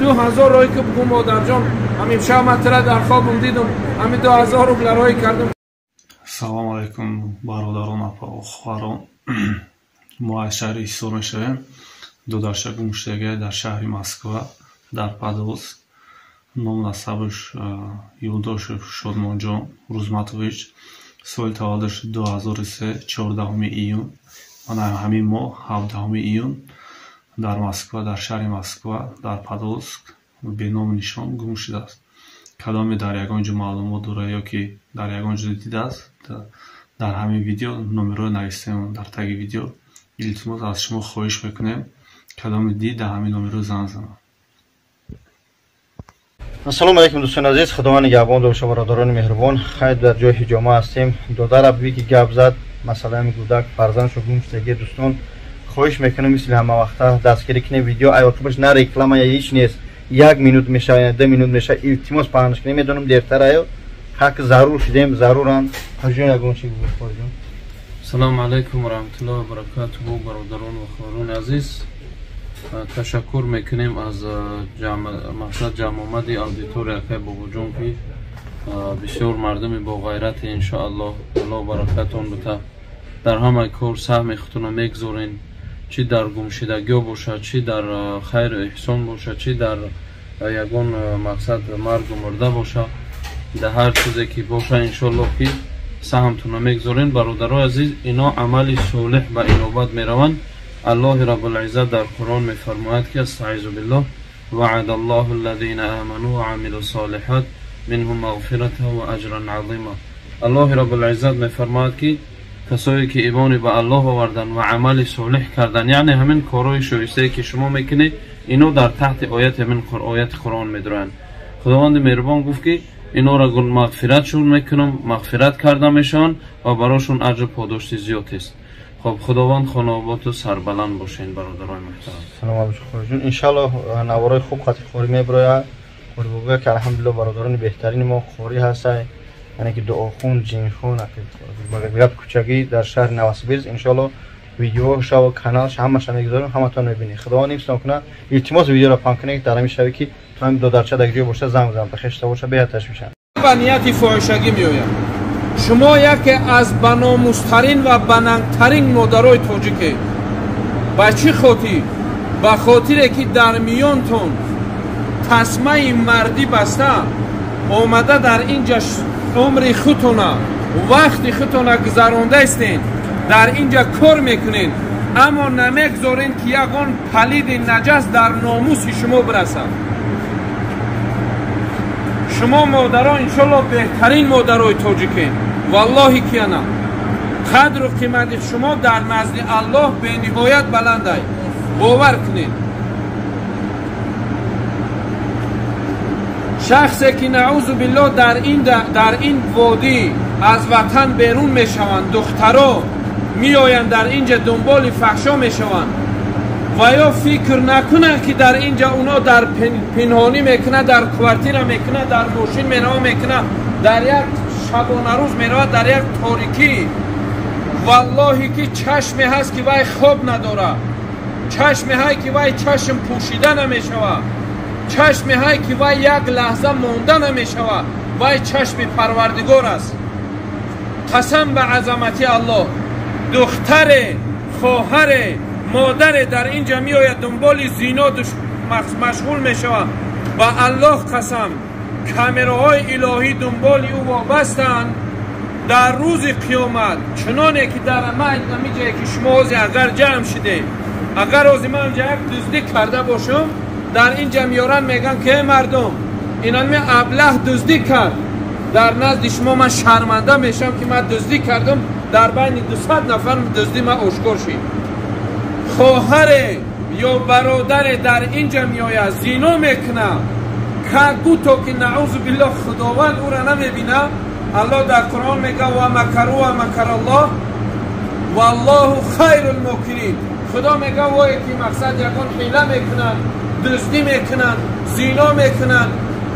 2000 рой ки бигӯ модарҷон, ҳамин шаб ман тура дар хобам дидам, ҳамин 2000 рубл рой кардам. Салом алайкум, бародарон, апа, хоҳарон. Мо аз шаҳри Ҳисор мешавем. Додарша гумшудагия дар шаҳри Москва, дар Подолск. Ном насабаш Юлдошев Шодмонҷон Рузматович. Соли таваллудаш 2003, 14 июн. Мана ҳамин моҳ 17 июн дар Москва, дар шаҳри Москва, дар Подолск беному нишон гум шудааст. Кадоме дар ягон ҷо маълумот дорад ё ки дар ягон ҷо дидааст, дар ҳамин видео номерро нависем дар таги видео. Илтимос аз шумо хоҳиш мекунем, кадоме дид дар ҳамин номерро занг занад. Ассалому алайкум, дӯстони азиз, Худованд нигаҳбон боша, бародарони меҳрубон. Хайр, дар ҷои ҳиҷома ҳастем. Додараб ки гап зад, масъалаи кӯдак фарзандшо гум шудагӣ. Дӯстон, хоҳиш мекунам, мисли ҳама вақта дастгирӣ кунем видео. Аёқибаш на реклама я ҳеч нест, 1 минут мешавад, 2 минут мешавад. Илтимос, паҳнш кунем. Медонам, дертар аю ҳақ зарур шудем, заруранд. Ҳаҷон, ягон чи бигӯ. Салому алайкум ва раҳматуллоҳи ва баракатуҳу, бародарон ва хоҳарони азиз. Ташаккур мекунем аз мақсад ҷамъомади аудитория акай Бобоҷон, ки бисёр мардуми боғайрате. Иншоаллоҳ, Аллоҳ баракатон бита. Дар ҳамаи кор саҳми худтона мегзорен, чӣ дар гумшидагиҳо бошад, чӣ дар хайру эҳсон бошад, чӣ дар ягон мақсад маргу мурда бошад, дар ҳар чизе ки бошад, иншоаллоҳ ки саҳмтона мегзорен. Бародарои азиз, ино амали солеҳ ба инобат мераванд. Аллоҳи Раббулиззат дар Қуръон мефармояд ки астаизу биллоҳ: ваъада Аллоҳу аллазина аману ва амилу солиҳат минҳум мағфирата ва аҷран азима. Аллоҳи Раббулиззат мефармояд ки касое ки имони ба Аллоҳ оварданд ва амали солеҳ карданд, яъне ҳамин корҳои шоистае ки шумо мекунед, ино дар таҳти ояти ҳамин ояти Қуръон медироянд. Худованди меҳрубон гуфт ки инора мағфиратшон мекунам, мағфират карда мешаванд ва барошон аҷру подошти зиёд аст. Хоб, Худованд хонаободу сарбаланд бошен, бародарои муҳтарам. Саломат бошед, хоҳарҷон. Иншаллоҳ наворои хуб қати хорӣ мебирояд. Хорӣ бобоя ки алҳамдулиллоҳ бародарони беҳтарини мо хорӣ ҳастанд, яъне ки дуохун, ҷинхун, гап кӯчагӣ дар шаҳри Новосибирск. Иншаллоҳ видеоша ва каналша ҳамаша мегузорем, ҳаматон мебинед. Худованд ҳифзтон кунад. Илтимос, видеоро паҳн кунед, дар ҳамин шаве ки то ҳамин додарча дар ҷое боша, занг бизанад, ба хешта боша, беҳтарш мешавад. Ба нияти фоҳишагӣ меояд. Шумо яке аз баномустарин ва банангтарин модарои тоҷикед. Ба чӣ хотир? Ба хотире ки дар миёнтон тасмаи мардӣ баста омада дар инҷа умри худтона, вақти худтона гузарондаистен, дар инҷа кор мекунед, аммо намегзоред ки ягон палиди наҷас дар номуси шумо бирасад. Шумо модаро иншоллоҳ беҳтарин модарои тоҷикед. Валлоҳи кияна қадру қимати шумо дар назди Аллоҳ бениҳоят баландай. Бовар кунед, шахсе ки наъузу биллоҳ дар ин водӣ аз ватан берун мешаванд, духтаро меоянд дар инҷа дунболи фаҳшо мешаванд ва ё фикр накунанд ки дар инҷа уно дар пинҳонӣ мекунад, дар квартира мекунад, дар мошин мерава мекунад, дар як шабонарӯз меравад, дар як торикӣ. Валлоҳи ки чашме ҳаст ки вай хоб надорад, чашме ҳай ки вай чашм пӯшида намешавад, чашме ҳай ки вай як лаҳза монда намешавад, вай чашми Парвардигор аст. Қасам ба азамати Аллоҳ, духтаре, хоҳаре, модаре дар инҷа меояд дунболи зино машғул мешавад. Ба Аллоҳ қасам, камераҳои илоҳӣ дунболи ӯ вобастанд. Дар рӯзи қиёмат чуноне ки дар ҳамин ҷае ки шумо ҳозир агар ҷамъ шудед, агар ҳозир ман инҷа як дуздӣ карда бошам, дар инҷа меоранд, мегӯянд ки эй мардум, инами аблаҳ дуздӣ кард. Дар назди шумо ман шарманда мешавам ки ман дуздӣ кардам, дар байни 200 нафар дуздӣ ман ошкор шид. Хоҳаре ё бародаре дар инҷа меояд, зино мекунад, как будто ки наъузу биллоҳ Худованд ӯра намебинад. Аллоҳ дар Қуръон мегӯяд: ва макару ва макараллоҳ валлоҳу хайрул мокирин. Худо мегӯяд вое ки мақсад ягон ҳила мекунанд, дуздӣ мекунанд, зино мекунанд,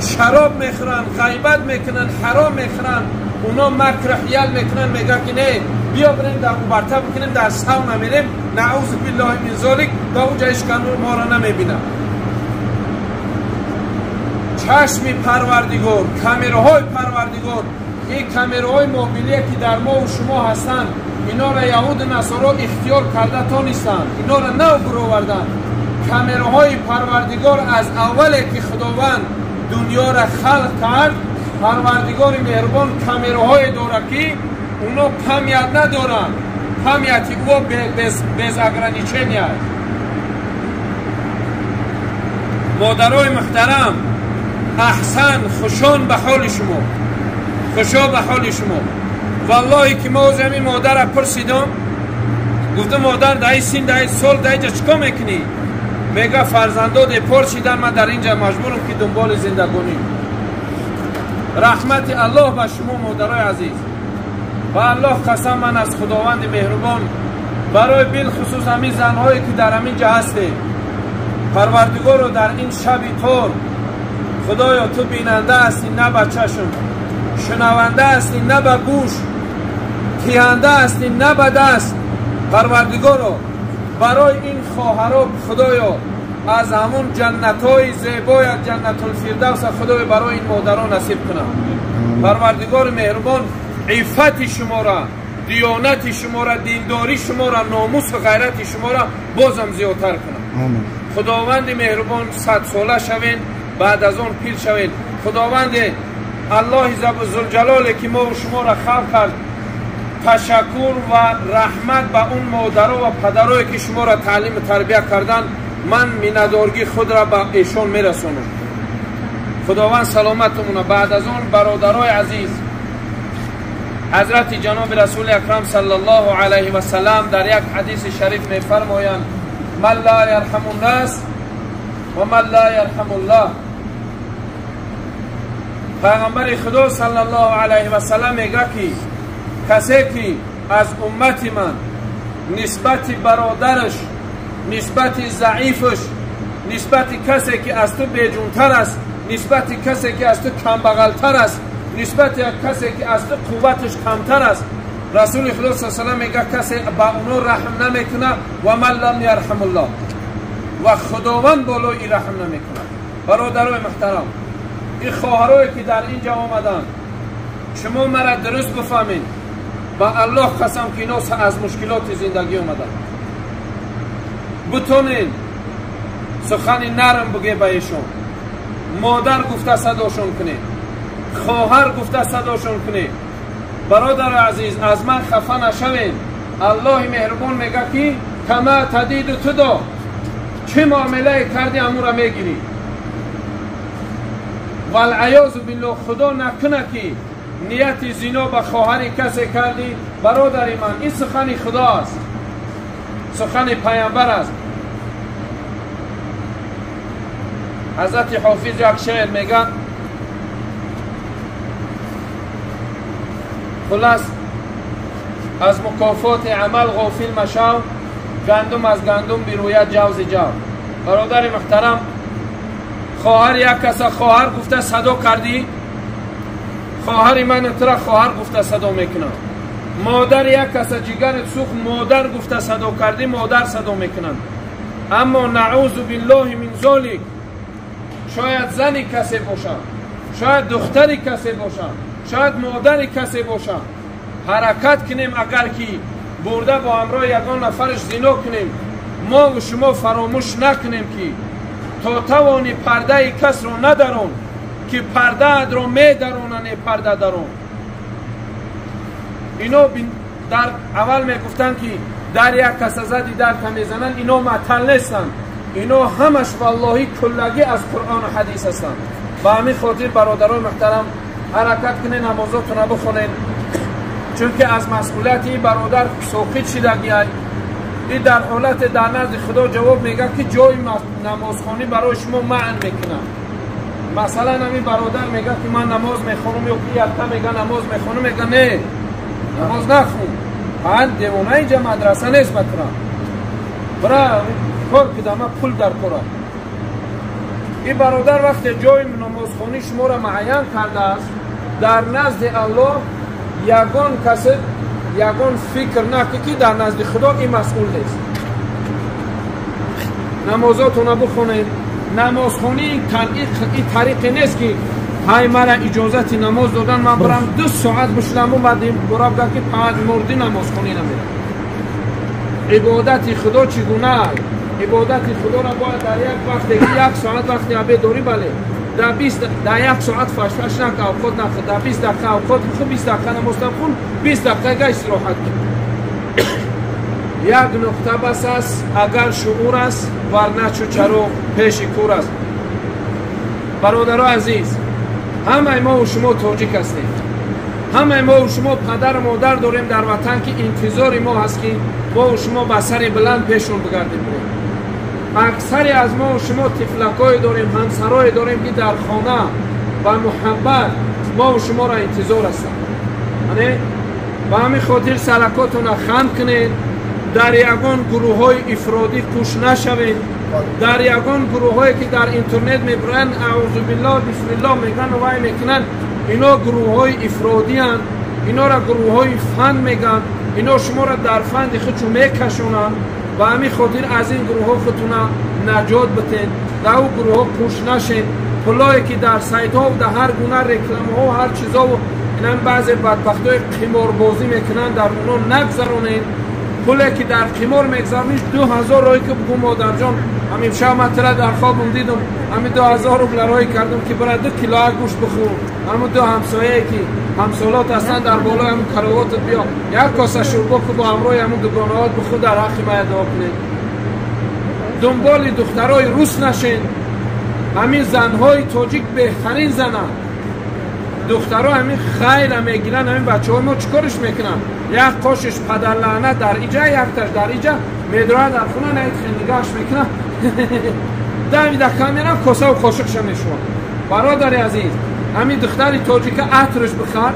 шароб мехӯранд, ғайбат мекунанд, ҳаром мехӯранд, уно макр ҳиял мекунанд, мегӯяд ки не, биё бирем дар убарта бикунем, дар сауна мерем, наъузу биллоҳи мин золик, дар онҷа ҳеч кас моро намебинад. Чашми Парвардигор, камераҳои Парвардигор, ин камераҳои мобилие ки дар мо ва шумо ҳастанд, инора яҳуду насоро ихтиёр карда тонистанд, инора нав бароварданд. Камераҳои Парвардигор аз аввале ки Худованд дунёра халқ кард, Парвардигори меҳрубон камераҳое дорад ки уно память надоранд. Памяти ӯ без ограничения. Модарои муҳтарам, аҳсан, хушон ба ҳоли шумо, хушо ба ҳоли шумо. Валлоҳи ки мо ози ҳамин модарра пурсидам, гуфтам модар даи син даи сол даи ҷа чикор мекунӣ? Мега фарзандо депор шидан, ман дар инҷа маҷбурам ки дунболи зиндагонӣ. Раҳмати Аллоҳ ба шумо модарои азиз. Ба Аллоҳ қасам, ман аз Худованди меҳрубон барои билхусус ҳамин занҳое ки дар ҳамин ҷа ҳастед, Парвардигорро дар ин шаби тор, Худоё ту бинанда ҳастӣ на ба чашм, шунаванда ҳастӣ на ба гӯш, тиҳанда ҳастӣ на ба даст. Парвардигоро барои ин хоҳаро Худоё аз ҳамун ҷаннатҳои зебоят ҷаннатулфирдавса Худоё барои ин модарон насиб кунам. Парвардигори меҳрубон иффати шуморо, диёнати шуморо, диндорӣ шуморо, номусу ғайрати шуморо бозам зиёдтар кунам. Худованди меҳрубон 100 сола шавед, баъд аз он пир шавед. Худованде Аллоҳи зулҷалоле ки мову шуморо халқ кард, ташаккур ва раҳмат ба он модаро ва падарое ки шуморо таълиму тарбия карданд. Ман миннатдоргии худро ба эшон мерасонам. Худованд саломатумона. Баъд аз он бародарои азиз, ҳазрати ҷаноби расули акрам саллаллоҳу алайҳи васаллам дар як ҳадиси шариф мефармоянд: ман ла ярҳаму ннас ва ман ла ярҳаму ллоҳ. Пайғамбари Худо саллаллоҳу алайҳи васаллам мегӯяд ки касе ки аз уммати ман нисбати бародараш, нисбати заифаш, нисбати касе ки аз ту беҷунтар аст, нисбати касе ки аз ту камбағалтар аст, нисбати касе ки аз ту қувваташ камтар аст, Расули Худо саллаллоҳу алайҳи васаллам мегӯяд касе ба оно раҳм намекунад ва ман лам ярҳамуллоҳ, ва Худованд болои ин раҳм намекунад. Бародарои муҳтарам, ин хоҳарое ки дар ин ҷо омаданд, шумо мара дуруст бифаҳмед, ба Аллоҳ қасам ки ино аз мушкилоти зиндагӣ омаданд. Бутонед сухани нарм буге ба эшон, модар гуфта садошон кунед, хоҳар гуфта садошон кунед. Бародари азиз, аз ман хафа нашавед. Аллоҳи меҳрубон мегӯяд ки кама тадиду тудо, чӣ муомилае кардӣ ҳамонро мегирӣ. Валъаёзу биллоҳ, Худо накунад ки нияти зино ба хоҳари касе кардӣ. Бародари ман, ин сухани Худо аст, сухани пайғамбар аст. Ҳазрати Ҳофиз як шеър мегӯяд, хулас аз мукофоти амал ғофил машав, гандум аз гандум бирӯяд ҷавзи ҷав. Бародари муҳтарам, хоҳар як каса хоҳар гуфта садо кардӣ, хоҳари ман тура хоҳар гуфта садо мекунам. Модар як каса ҷигарат сӯхт, модар гуфта садо кардӣ, модар садо мекунанд. Аммо наъузу биллоҳи мин золик, шояд зани касе бошад, шояд духтари касе бошад, шояд модари касе бошад. Ҳаракат кунем, агар ки бурда бо ҳамроҳи ягон нафараш зино кунем, мо ва шумо фаромӯш накунем ки то тавони пардаи касро надарон, ки пардаатро медаронанд, парда дарон. Ино дар аввал мегуфтанд ки дар як каса зади дарта мезананд, ино маътал нестанд. Ино ҳамаш валлоҳи куллагӣ аз Қуръону ҳадис ҳастанд. Ба ҳамин хотир бародарои муҳтарам, ҳаракат кунед, намозотонро бихонед, чунки аз масъулияти ин бародар соқит шидагиай. Ин дар ҳолате дар назди Худо ҷавоб мегӯяд ки ҷои намозхонӣ барои шумо маън мекунад. Масалан ҳамин бародар мегӯяд ки ман намоз мехонам, ё ки якта мега намоз мехонам, мега не, намоз нахун, ҳан девона инҷа мадраса нест, батра бира кор кидама пул дар кора. Ин бародар вақте ҷои намозхонӣ шуморо муайян кардааст, дар назди Аллоҳ ягон касе ягон фикр накун ки дар назди Худо ин масъул нест. Намозотонро бихонед, Намозхонӣ ин тариқе нест ки ҳай мара иҷозати намоз додан, ман барам 2 соат бишинаму баъд бурам гап ки мурди намозхонӣ намерам. Ибодати Худо чӣ гуна? Ибодати Худоро бояд дар як вақте ки 1 соат вақти обед дорӣ, бале, дар 1 соат фашфаш нака, авқот нахӯр, дар 20 дақиқа авқот бихӯр, 20 дақиқа намозтан хун, 20 дақиқа истироҳат кун. Як нуқта бас аст, агар шуур аст, варна чу чароғ пеши кур аст. Бародаро азиз, ҳамаи мо шумо тоҷик ҳастем, ҳамаи мо шумо падару модар дорем дар ватан ки интизори мо ҳаст ки мо шумо ба сари баланд пешон бигардем. Аксари аз мо шумо тифлакое дорем, ҳамсарое дорем ки дар хона ба муҳаббат мо шуморо интизор ҳастанд. Ба ҳамин хотир салакотона хам кунед, дар ягон гурӯҳҳои ифродӣ куш нашавед, дар ягон гурӯҳҳое ки дар интернет мебуранд аъузубиллоҳ бисмиллоҳ мегӯянд вай мекунанд, ино гурӯҳҳои ифродиянд, инора гурӯҳҳои фанд мегӯянд, ино шуморо дар фанди худшон мекашонанд. Ба ҳамин хотир аз ин гурӯҳҳо худтона наҷот битед, дар ӯ гурӯҳҳо куш нашед. Пулое ки дар сайтҳо дар ҳар гуна рекламаҳо ҳар чизову инам баъзе бадбахтҳои қиморбозӣ мекунанд, дар оно нагзаронед. Пуле ки дар қимор мегзарониш 2000 рой ки бугу модарҷон, ҳамин шаб ман тира дар хобам дидам, ҳамин 2000 рубла рой кардам ки бира 2 кило гӯшт бихӯр, ҳамун ду ҳамсояе ки ҳамсолот ҳастанд дар болои ҳамун каровотат биё як коса шӯрбо ку бо ҳамроҳи ҳамун дугонаҳот бихӯр, дар ҳаққи мая дуо кунед. Дунболи духтарои рус нашед. Ҳамин занҳои тоҷик беҳтарин зананд. Духтаро ҳамин хайра мегиранд, ҳамин бачаҳои мо чӣ кориш мекунанд? Як қошиш падарлаънат дар иҷа, якташ дар иҷа медорад дар хона, наид хелнигаҳш мекунад, дами дар камера косаву қошиқша мешувад. Бародари азиз, ҳамин духтари тоҷика атрш бихар,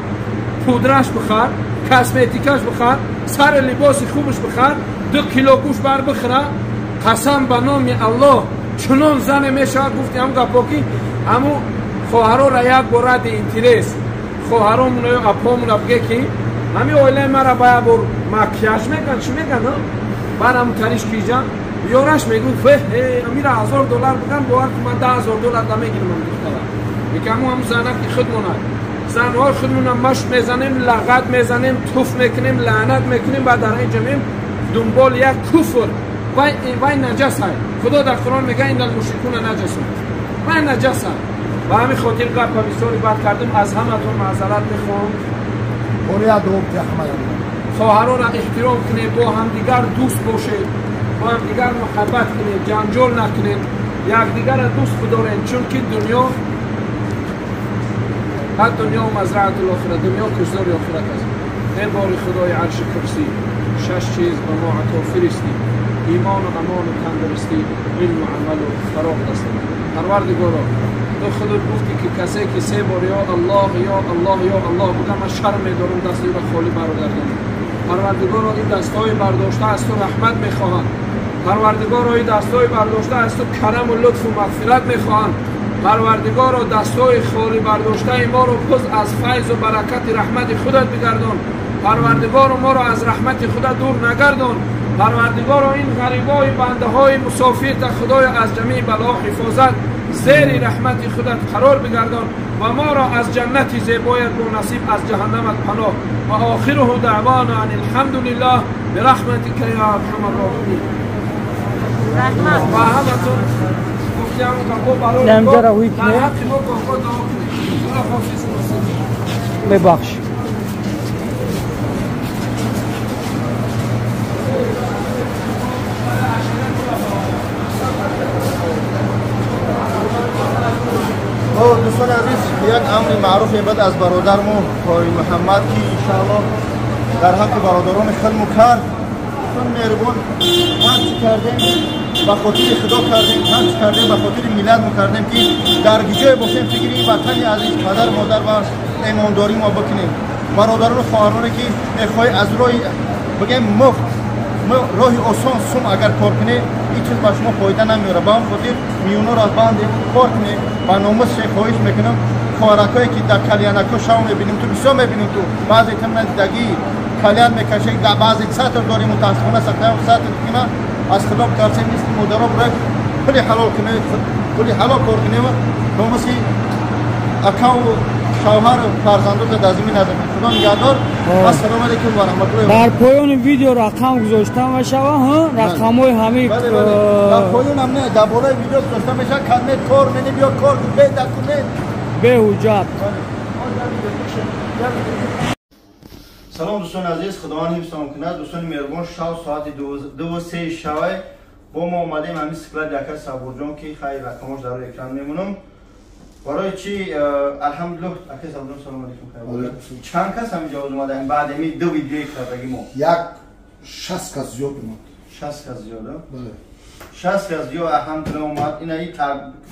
пудраш бихар, косметикаш бихар, сари либоси хубаш бихар, 2 кило гӯшт бар бихӯра, қасам ба номи Аллоҳ чунон зане мешавад. Гуфти ҳам гапо ки ҳамун хоҳарора як бор ради интерес хоҳаромуна ё апомуна бигӯе ки ҳамин оилаи мара ба як бор макияж мекунанд, чӣ мегӯянд? Баъд ҳамун тариш киҷан ёраш мегӯ амира $1000 биган, бовар кун ман $10000 намегирам ҳамин духтара. Лекин ҳамун зана ки худ монад, занҳои худмона машт мезанем, лағат мезанем, туф мекунем, лаънат мекунем, баъд дар ин ҷамем дунболи як куфр. Вай наҷас ай. Худо дар Қуръон мегӯяд иннал мушрикуна наҷасун, вай наҷас ай. Ба ҳамин хотир гапа бисёри бад кардем, аз ҳаматон маъзарат мехоҳам. Хоҳарора эҳтиром кунед, бо ҳамдигар дӯст бошед, бо ҳамдигар муҳаббат кунед, ҷанҷол накунед, якдигарро дӯст бидоред, чунки дунё ҳад дунё мазраатул охират, дунё куштори охират аст. Эй бори Худои арши курсӣ, 6 чиз ба мо ато фиристӣ: имону амону тандурустӣ, илму амалу фароғ даст. Парвардигоро, ту худат гуфтӣ ки касе ки 3 бор ё Аллоҳ, ё Аллоҳ, ё Аллоҳ бигӯяд, ман шарм медорам дасти ӯро холӣ баргардонам. Парвардигоро, ин дастҳои бардошта аз ту раҳмат мехоҳанд. Парвардигоро, ин дастҳои бардошта аз ту караму лутфу мағфират мехоҳанд. Парвардигоро, дастҳои холӣ бардоштаи моро боз аз файзу баракати раҳмати худат бигардон. Парвардигоро, моро аз раҳмати худат дур нагардон. Парвардигоро, ин ғарибои бандаҳои мусофирта Худоё аз ҷамеи бало ҳифозат, зери раҳмати худат қарор бигардон ва моро аз ҷаннати зебоят бо насиб, аз ҷаҳаннамат паноҳ. Ва охируҳу даъвана ан алҳамдулиллаҳ бираҳматика я арҳамар роҳимин. Ва ҳаматон гуфтиам гапо барои дар ҳаққи мо гоҳо дуо кунед. Худо ҳофиз бошед. Мебахш. Дӯстони азиз, як амри маъруфе бад аз бародармон қори Муҳаммад ки иншааллоҳ дар ҳаққи бародарони хидму кард. Дӯстони меҳрубон, ҳар чӣ кардем ба хотири Худо кардем, ҳар чӣ кардем ба хотири миллат мо кардем ки дар ҷое бошем фикри ин ватани азиз, падар модар ва имондорӣ мо бикунем. Бародарону хоҳароне ки мехоҳӣ аз роҳи бигем муфт, роҳи осон сум агар кор кунед, ҳеҷ чиз ба шумо фоида намеорад. Ба он хотир миёнаро бандем, кор кунем. Ба номус хоҳиш мекунам, хоҳаракое ки дар калиянако шав мебинем, ту бисёр мебинем, ту баъзе там надидагӣ калиян мекашед, баъзе сатр дорем, мутаассифона сатр кунад. Аз Худо битарсем, мисли модаро буред пули ҳалол кунед, Пули ҳалол кор кунем номуси акаву шавҳару фарзандота дар замин надорем. Худо нигаҳдор. Ассалому алайкум ва раҳматуллоҳи. Дар поёни видео рақам гузошта мешавад, ҳа? Рақамҳои ҳамин дар поёнам не, дар болои видео гузошта мешавад. Кадмет кор мени биё кор бе документ, бе ҳуҷҷат. Салом дӯстони азиз, Худованд ҳифзтон кунад. Дӯстони меҳрубон, шав соати 2:03 шавай бо мо омадем ҳамин склад яка Сабурҷон ки хайр рақамош дар рӯи экран мемонам. Барои чи алҳамдулиллоҳ ака Сабурҷон, салом алейкум. Чанд кас ҳамин ҷо омадаем баъд ҳамин ду видеои кардаги мо? Як 60 кас зиёд омад. 60 кас зиёд? Бале. 60 кас зиёд алҳамдулиллоҳ омад. Ина ин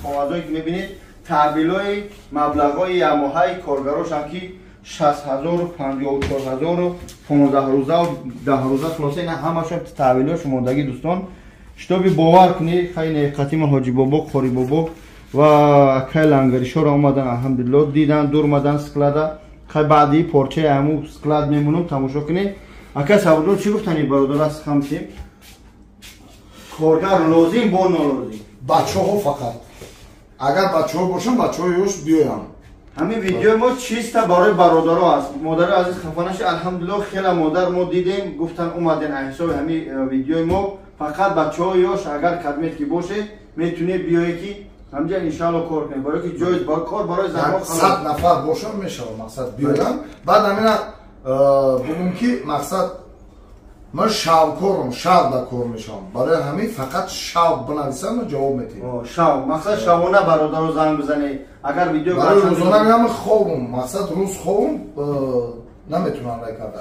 коғазое ки мебинед таҳвилои маблағҳои ямоҳаи коргарошам ки 60,000, 54,000, 15 рӯза, 10 рӯза, хулоса ина ҳамашон таҳвилош мондагӣ дӯстон. Шитоби бовар кунед, хайне қатима Ҳоҷи Бобо, Қори Бобо ва акай Лангаришоро омадан алҳамдулиллоҳ дидан, дур омадан склада. Хай баъди порчаи ҳаму склад мемонам, тамошо кунед. Акай Сабурҷон чӣ гуфтани бародар аст хамсим? Коргар лозим бо нолозим? Бачаҳо фақат. Агар бачаҳо бошанд, бачаҳои ёш биёянд. Ҳамин видеои мо чиста барои бародаро аст. Модари азиз хафа нашед, алҳамдулиллоҳ хеле модар мо дидем, гуфтан омаден аз ҳисоби ҳамин видеои мо. Фақат бачаҳои ёш агар кадмет ки бошед, метунед биёед ки ҳамҷа иншааллоҳ кор кунед. Барои ки ҷой кор барои занҳо 100 нафар бошанд мешавад, мақсад биёянд. Баъд ҳамина бугум ки мақсад ман шавкорам, шав да кор мешавам. Барои ҳамин фақат шав бинависам ва ҷавоб медиҳем. Шав, мақсад шавона бародаро занг бизанед. Агар видео барои рӯзона меам хобум, мақсад рӯз хобум наметунам рай карда.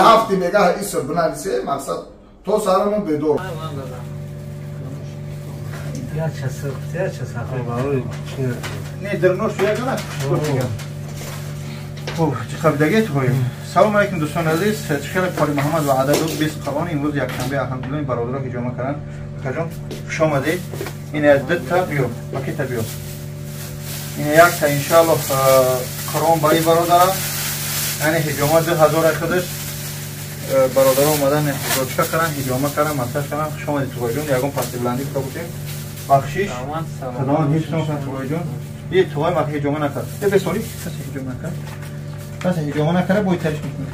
Ҳафти мега исо бинависе, мақсад то сарамон бедор. Не, дернош ягона. Хуб, чӣ қабидагӣ туҳоем. Салом алейкум дӯстони азиз. Хеле Қори Муҳаммад ва ададу 20 қавон имрӯз якшанбе алҳамдулиллоҳ бародаро ҳиҷома карданд. Акаҷон, хуш омадед. Ин аз дта биё, пакета биё. Ин якта иншааллоҳ Қуръон барои бародара. Яъне ҳиҷома 2000 худаш бародаро омадан рочка карданд, ҳиҷома карданд, массаж карданд. Хуш омадед туғоҷон. Ягон пасти баландӣ кута бошем. Бахшиш. Худованд ҳифзтон кунад туғоҷон. Е туғой ма ҳиҷома накард. Е бесоли касе ҳиҷома накард. Касе ҳиҷома накард, бой тариш мекунад.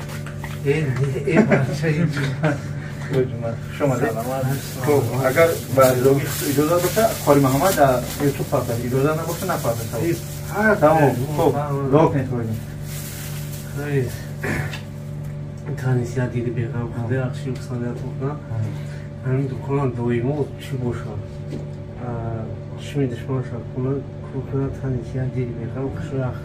Хуш омадед. Хуб, агар ба иҷозат боша, Қори Муҳаммад дар YouTube партад. Иҷозат набоша, напартад. Тамом. Хуб, дуо кунед туғоҷон. Танисия диди беғам худо яхши хусандият кунад. Ҳамин дуконам доимо чӣ бошад? Чишми душман шад кунад, кур кунад, танисия диди беғам хушвақт.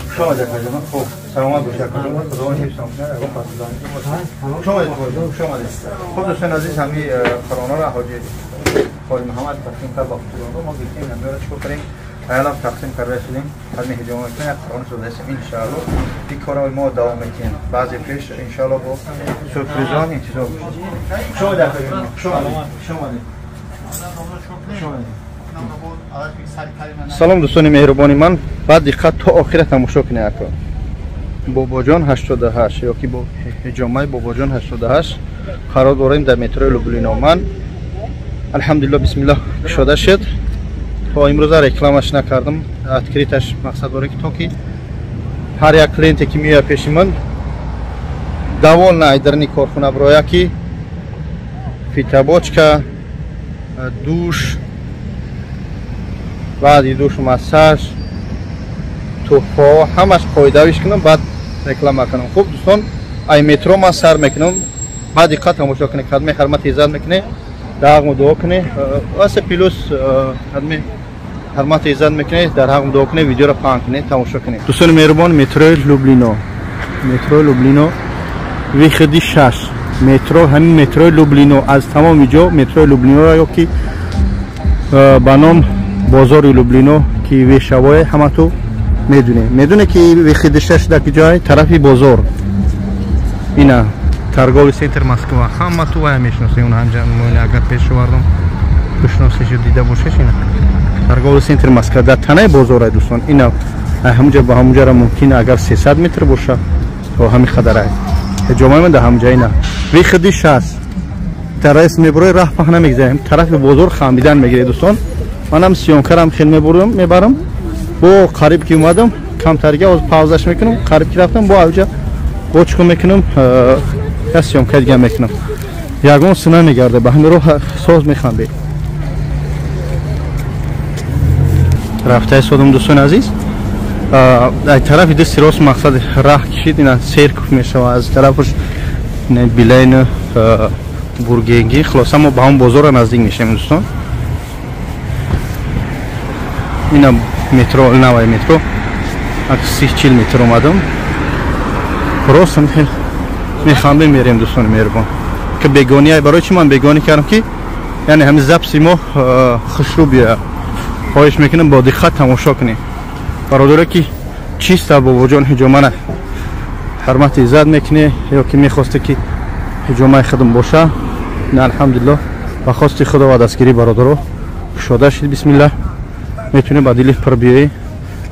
Хуш омадед акаҷон. Хуб, саломат бошед акаҷон. Худованд ҳифзтон кунад. Ягон пасдани бошад. Хуш омадед акаҷон, хуш омадед. Хуб дӯстони азиз, ҳамин қуръонҳоро ҳоҷи Қори Муҳаммад тақсим кард ба худовандо. Мо гирифтем ҳаминро чикор кардем? Аялам тақсим карда шудем. Ҳамин ҳиҷома мекунем, як қуръон шудаем иншааллоҳ. Ин корро мо давом медиҳем. Баъзе пеш иншааллоҳ бо сюрпризон интизор бошед. Хуш омадед акаҷон. Хуш омадед. Хуш омадед. Хуш омадед. Салом дӯстони меҳрубони ман. Баъд диққат то охира тамошо кунед ака. Бобоҷон 88 ё ки бо ҳиҷомаи Бобоҷон 88 қарор дорем дар метрои Люблино. Ман алҳамдулиллоҳ бисмиллоҳ кушода шуд. То имрӯза рекламаш накардам, открыташ мақсад дорем ки то ки ҳар як клиенте ки меояд пеши ман довольна айдарни корхона бироя ки фитобочка, душ, баъди душ массаж, туҳфаҳо ҳамаш қоидавиш кунам, баъд реклама кунам. Хуб дӯстон, ай метро ман сар мекунам. Баъд диққат тамошо кунед, кадме ҳурмати иззат мекунед, дар ҳаққмо дуо кунед. Васе плюс кадме ҳурмати иззат мекунед, дар ҳаққмо дуо кунед, видеоро паҳн кунед, тамошо кунед. Дӯстони меҳрубон, метрои Люблино, метрои Люблино выходи 6 метро, ҳамин метрои Люблино аз тамоми ҷо метрои Люблиноро ё ки ба ном бозори Люблино ки вешавое ҳамату медуне. Медуне ки выходи 6 дар ҷой тарафи бозор. Ина торговый центр Москва. Ҳамату вая мешиносед, он ҳамҷа моина агар пеш овардам бишносед дида бошед. Ина торговый центр Москва дар танаи бозор дӯстон. Ина ҳамҷа ба ҳамҷара мумкин агар 300 метр боша то ҳамин қадар. ҳиҷомаи ман дар ҳамҷа ина выходи 6 тарас меброи раҳ паҳна мегзарем тарафи бозор хамидан мегиред дӯстон. Манам съёмкарам хел мебурам, мебарам. Бо қариб ки омадам, камтарга оз паузаш мекунам, қариб ки рафтам, бо авҷа бо чико мекунам, я съёмка дига мекунам. Ягон сина мегарда, ба ҳамин роҳ соз механде. Рафтаи содам дӯстони азиз. Аз тарафи дасти рост мақсад раҳ кишид, ина церков мешава, аз тарафаш билайн бургенги. Хулоса мо ба ҳам бозора наздик мешавем дӯстон. Ина метро, навай метро, ак 30-40 метр омадам. Рост механдем мерем дӯстони меҳрубон. Ки бегония, барои чӣ ман бегонӣ кардам ки яъне ҳамин записи мо хушрӯ биёяд. Хоҳиш мекунам бо диққат тамошо кунед. Бародаре ки чиста бобоҷон ҳиҷомана ҳурмати иззат мекунӣ ё ки мехосте ки ҳиҷомаи худам боша, на алҳамдулиллоҳ ба хости худо ва дастгирии бародаро кушода шид. Бисмиллаҳ метавонӣ ба дили пур биёӣ.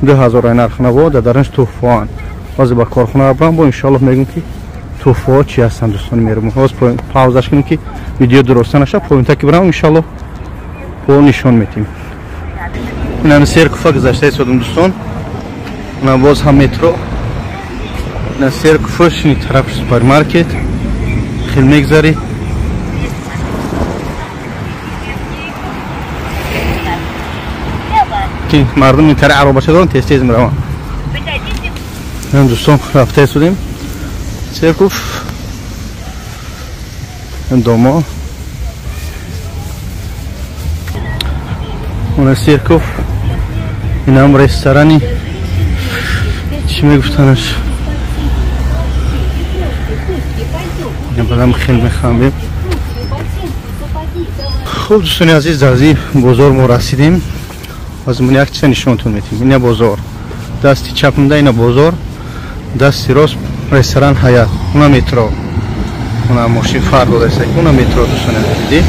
2000 нархнаво дар дарунаш туҳфаанд. Ҳозир ба корхона барам, бо иншоаллоҳ мегӯм ки туҳфаҳо чӣ ҳастанд дӯстони меҳрубон. Ҳозир паузаш кунем ки видео дуруста наша, поинта ки барам иншоаллоҳ бо нишон метим. Ина церква гузашта истодам дӯстон. Ина боз ҳам метро. Ина церква шини тараф супермаркет. Хел мегзари. Ки мардум ин тараф аробача доранд, тез тез мераванд. Ин дӯстон рафта истодем. Церкв. Ин домо. Ина церкв. Инам ресторани чӣ мегуфтанаш, бадам хел механдем. Хуб дӯстони азиз, дар ин бозор мо расидем. Ҳозир ман як чиза нишонтон метем. Ина бозор, дасти чапмда ина бозор, дасти рост ресторан Ҳаят, уна метро, уна мошин фар додаиста, уна метро дӯстони азиз. Дидӣ?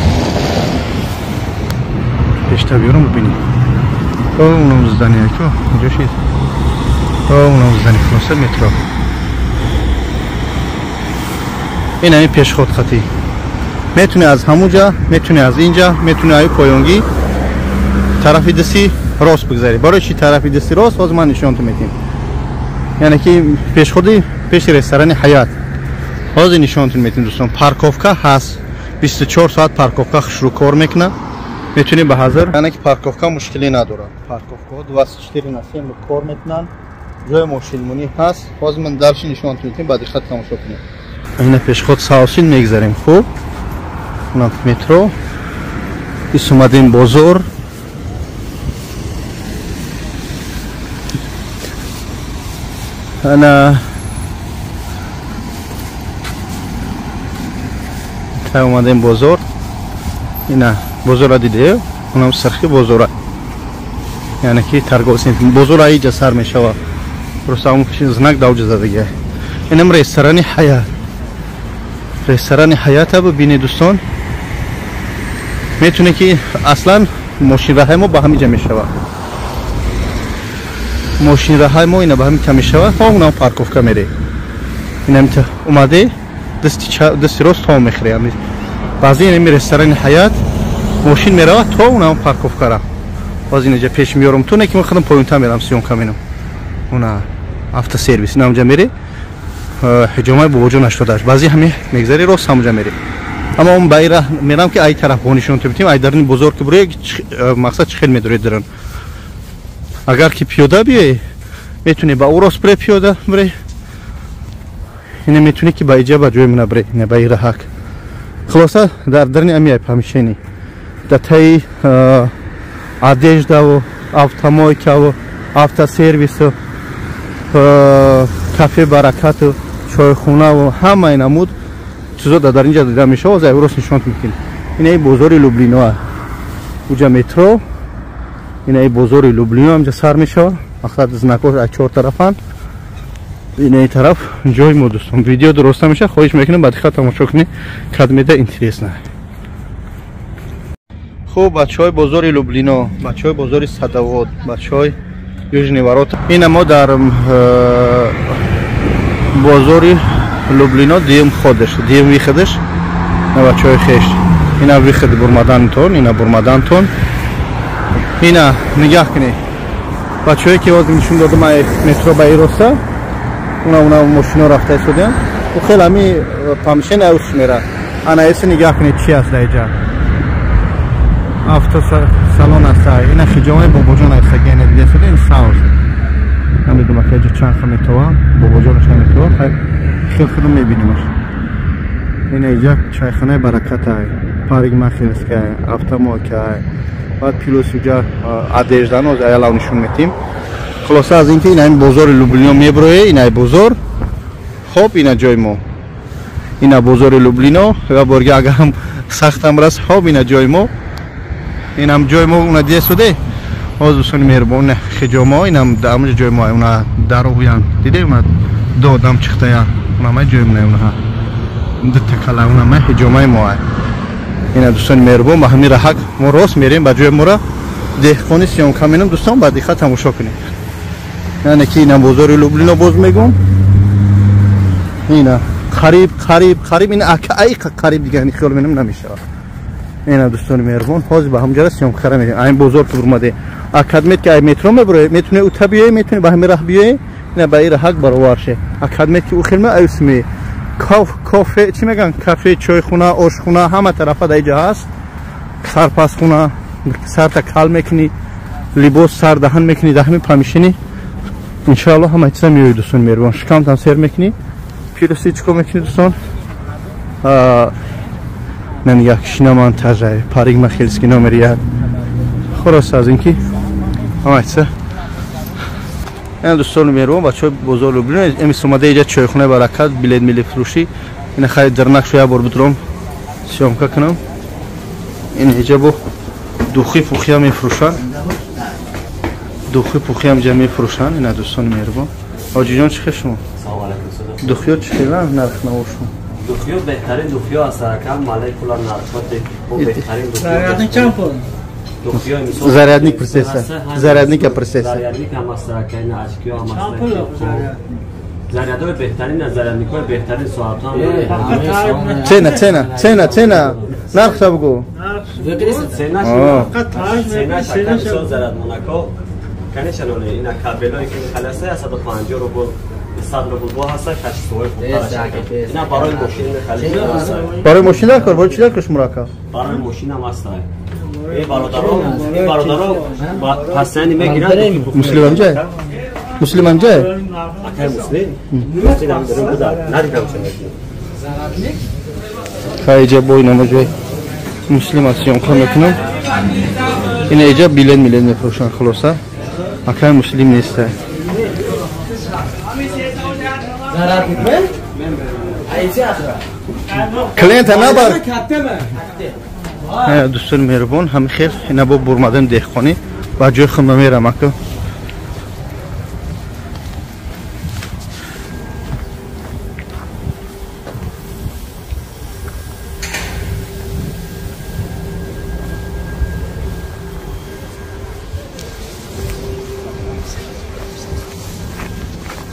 Пештар биёрам бибинем. Унам здание ко, инҷо шид. Унам здание хулоса метро. Ин ҳамин пешход хатӣ. Метавонӣ аз ҳамунҷа, метавонӣ аз инҷа, метавонӣ аю поёнгӣ тарафи дасти рост бигзарӣ. Барои чӣ тарафи дасти рост? Ҳозир ман нишонтон метем. Яъне ки пешходи пеши ресторани Ҳаят. Ҳозир нишонтон метем дӯстон. Парковка ҳаст. 24 соат парковка хушрӯ кор мекунад. Метавонӣ ба ҳазр, яъне ки парковка мушкилӣ надорад. Парковкаҳо 24/7 кор мекунанд. Ҷои мошинмонӣ ҳаст. Ҳозир ман дарши нишонтон метем, ба диққат тамошо кунед. Ина пешход Саосин мегзарем. Хуб, унам метро. Ис омадем бозор. Ана та омадем бозор. Ина бозора диде, унам сархи бозора. Яъне ки торговый центр бозора иҷа сар мешава. Просто ҳамон знак давҷа задагия. Инам ресторани Ҳаят. Ресторани Ҳаята бибинед дӯстон. Метавонед ки аслан мошинраҳаи мо ба ҳамин ҷа мешава. Мошинраҳаи мо ина ба ҳамин ҷа мешава. То унам парковка мере. Инам омаде дасти рост то мехӯре. Баъзе инами ресторани Ҳаят мошин меравад то унам парковкара. Боз инаҷа пеш меёрам то не ки ман худам поёнтар мерам съёмка менам. Уна автосервис инамҷа мере. Ҳиҷомаи бобоҷон 88. Баъзе ҳами мегзари рост ҳамҷа мере. Аммо он ба ин раҳ мерам ки ай тараф бо нишонтон битем, ай даруни бозор ки бурӯе мақсад чӣ хел медоред дарун. Агар ки пиёда биёӣ, метавонӣ ба ӯ рост бире, пиёда бире. Ина метавонӣ ки ба иҷа ба ҷои мана бире, ина ба ин раҳак. Хулоса дар даруни ами помещение дар таи одеждаву автомойкаву автосервису кафе Баракату чойхонаву ҳамаи намуд чизо дар инҷа дида мешавад. Ҳозир рост нишонтон мекунем. Ина бозори Люблино, уҷа метро, ина бозори Люблино ҳамҷа сар мешавад. Мақсад знакҳо аз чор тарафанд. Ина тараф ҷои мо дӯстон. Видео дуруста мешавад. Хоҳиш мекунем ба диққат тамошо кунед, кадмеда интересно. Хуб, бачаҳои бозори Люблино, бачаҳои бозори Садовод, бачаҳои Южный ворота. Ина мо дар бозори Люблино дуюм ходаш, дуюм выходаш на бачаҳои хеш. Ина выход бурмадантон, ина бурмадантон. Ина нигаҳ кунед. Бачаҳое ки ҳозир нишон додам метро ба ироста, уна мошино рафта истодиям. У хел ҳами помещение ус мера. Ана эси нигаҳ кунед чи аст дар иҷа. Автосалон аст. Ина хиҷомаи бобоҷон аст, гене дида ин сауз. Намедонам ки иҷа чанд ха метова, бобоҷонаш наметова. Хайр, хел худам мебинимаш. Ина иҷа чайхонаи баракат ай, парикмахерская, автомойка ай. Баъд плюс иҷа одеждано аялав нишон метим. Хулоса аз ин ки ина ин бозори Люблино меброe, ина бозор. Хоб ина ҷои мо. Ина бозори Люблино ва борга агарам сахтам рас, хоб ина ҷои мо. Инам ҷои мо уна дида суде. Ҳозир дӯстони меҳрубон, хиҷомо инам дар ҷои мо уна дароян. Диде уна ду одам чихтаян. Уна ҷои мо уна. Ду такала уна ма хиҷомаи мо. Ина дӯстони меҳрубон, ба ҳамин раҳак мо рост мерем ба ҷои мора деҳқони съёмка менам. Дӯстон ба диққат тамошо кунед. Яъне ки ина бозори Люблино боз мегӯм. Ина қариб қариб қариб ина ака қариб дигар хиёл менам намешавад. Ина дӯстони меҳрубон, ҳозир ба ҳамҷара съёмкара мерем. Айн бозор ки бурмаде. Акадмет ки ай метро мебуре, метуне ута биёе, метуне ба ҳамин раҳ биёе, ина ба ин раҳак баровар ше. Акадмет ки ӯ хелма аюсме. Кофе, чӣ мегӯянд? Кафе, чойхона, ошхона, ҳама тарафа дар иҷа ҳаст. Сарпасхона, сарта кал мекунӣ, либос сар даҳан мекунӣ, дар ҳамин помещение. Иншоаллоҳ ҳама чиза меои дӯстони меҳрубон. Шикамтам сер мекунӣ. Плюси чӣ кор мекунӣ дӯстон? На нигоҳ шинаман тажай, парикмахерский номер 1. Хулоса аз ин ки ҳама чиза. Ина дӯстони меҳрубон, бачаҳои бозор Люблино эмис омада иҷа чойхонаи баракат, билет мили фурӯшӣ. Ина хайр дарнакшо як бор бидурам съёмка кунам. Ин иҷа бо духи пухия мефурӯшанд. Духи пухия ҳам иҷа мефурӯшанд. Ина дӯстони меҳрубон. Ҳоҷиҷон чӣ хел шумо? Салом алайкум. Духиё чӣ хела нарх навошон? Духиё беҳтарин духиё аст, ракам молекула наркотик бо беҳтарин духиё. Зарядник чанд пул? Зарядник присеса. Зарядника присеса. Зарядник ҳам аст, ракайна очкиё ҳам аст. Зарядҳои беҳтарин, зарядникҳои беҳтарин соатҳо ҳам. Цена, цена, цена, цена. Нархша бугу. Цена цена шакал зарядмонако. Конечно, ина кабелҳое ки халаса 150 рубл, 100 рубл бо ҳаста, качествои хубтар. Ина барои мошин мехалиса. Барои мошин дар кор, барои чӣ дар кор шумо рака? Барои мошин ҳам аст. Эй бародаро, пасани мегиранд. Муслимам ҷай? Муслимам ҷай? Акай муслим? Муслим ҳам дорем буда. Надидам ча мекунем. Хай иҷа бо инамо ҷой муслим аз съёмка мекунам. Ина иҷа билет милет мефурӯшанд хулоса. Акай муслим неста. Клиента набар. Дӯстони меҳрубон, ҳами хел ина бо бурмадем деҳқонӣ ба ҷои худма мерам ака.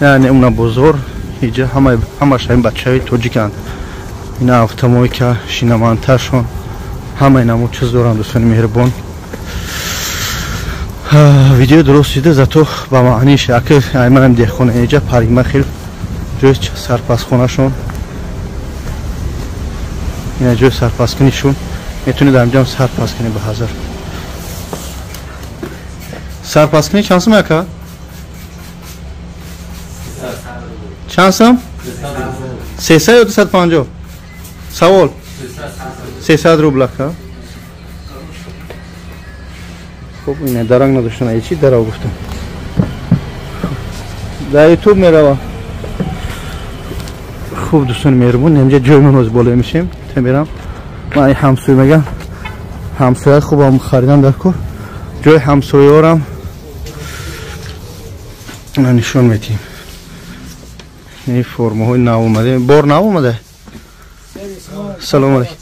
Яъне уна бозор иҷа ҳамаш ҳамин бачаҳои тоҷиканд. Ина автомойка, шинамонтажшон, ҳамаи намуд чиз доранд дӯстони меҳрубон. Видео дуруст дида, зато ба маъниш ака айманам деҳқона иҷа парикмахер ҷои сарпасхонашон, ина ҷои сарпаскунишон. Метавонед ҳамҷам сарпас кунед ба ҳазар. Сарпаскунӣ чанд сум ака? Чанд сум? 300 ё 250? Савол. 300 рубл ака. Хуб, ина даранг надоштан, ай чи дарав гуфтам. Дар YouTube мерава. Хуб дӯстони меҳрубон, инҷа ҷои ман ҳозир боло мешем. Та мерам. Ман ай ҳамсоя мегам. Ҳамсоя хубам харидам дар кор. Ҷои ҳамсояорам нишон метиҳем. Ин формаҳои нав омада. Бор нав омада? Салом алейкум.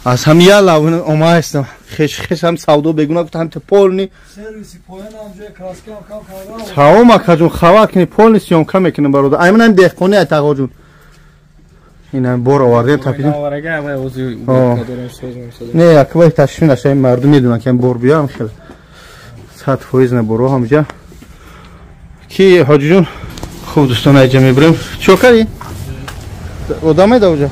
Аз ҳам я лав омада ҳастам. Хеш хеш ҳам савдо бегуна гуфт ҳам та полни. Сервиси поён ҳам ҷои краска ҳам кам кардам. Салом акаҷон, хабар кунед, полни съёмка мекунем бародар. Ай ман ҳам деҳқони ай тағоҷон. Ин бор овардем тапидем. Не, акбай ташвиш нашавем, мардум медонанд ки бор биём хел. 100% наборо ҳамҷа ки ҳоҷиҷон. Хуб дӯстон, айҷа мебирем. Чо кардӣ? Одам еда уҷа?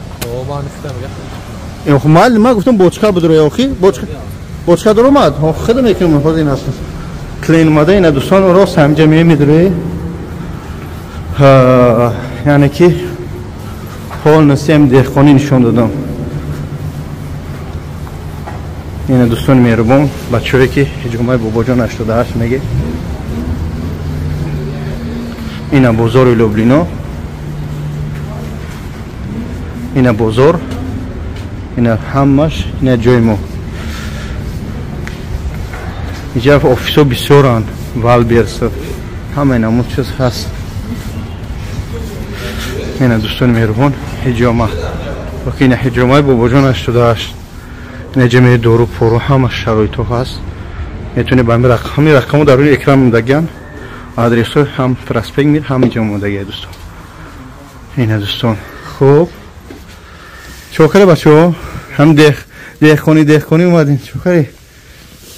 Ман гуфтам бочка бидуро, охи бочка даромад. Худа мекунам ҳозир ин аст. Клин омада ина дӯстон, рост ҳамҷа мемедурӣ. Яъне ки полностью деҳқонӣ нишон додам. Ина дӯстони меҳрубон, бачаҳое ки ҳиҷомаи бобоҷон 88 меге. Ина бозори Люблино, ина бозор, ина ҳамаш, ина ҷои мо. Инҷа офисҳо бисёранд, Валберс, ҳама намуд чиз ҳаст. Ина дӯстони меҳрубон, ҳиҷома. Ина ҳиҷомаи бобоҷон 88. Ина ҷамъи дору пору ҳама шароитҳо ҳаст. Метавонед ба ҳамин рақамҳо дар рӯи экран мондагианд. Адресҳо ҳам проспект Мир, ҳам инҷо мондагианд дӯстон. Ина дӯстон. Хуб. Чокаре бачаҳо? Ҳам деҳқонӣ омадем. Чокаре?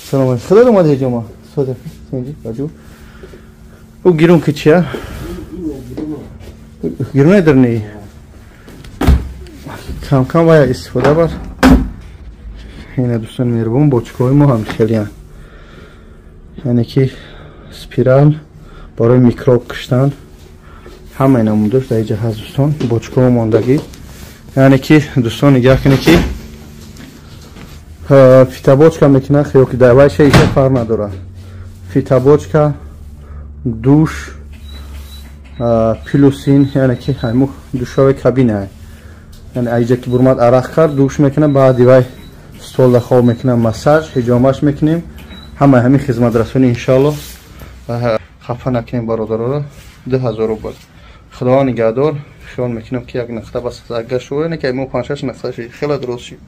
Салом алейкум. Худо омад ҳиҷома. Сода. Сенҷи баҷу. Ӯ гирун ки чия? Гирун дарни. Кам кам вая истифода бар. Ина дӯстони меҳрубон, бочкаҳои мо ҳам хелиянд. Яъне ки спирал барои микроб куштан ҳамаи намудош дар инҷа ҳаст дӯстон. Бочкаҳо мондагӣ. Яъне ки дӯстон нигаҳ кунед ки фитобочка мекунад, ё ки дар вайша иша фарқ надорад. Фитобочка, душ, плюсин, яъне ки ҳаму душове кабина. Яъне айҷа ки бурмад арақ кард, душ мекунад, баъди вай столда хоб мекунад, массаж, ҳиҷомаш мекунем. Ҳамаи ҳамин хизматрасонӣ иншааллоҳ. Хафа накунем бародароро. 2000 рубл. Худо нигаҳдор. Хиёл мекунам ки як нақта бас агар шуд, не ки мо 5-6 нақта шуд, хеле дуруст шуд.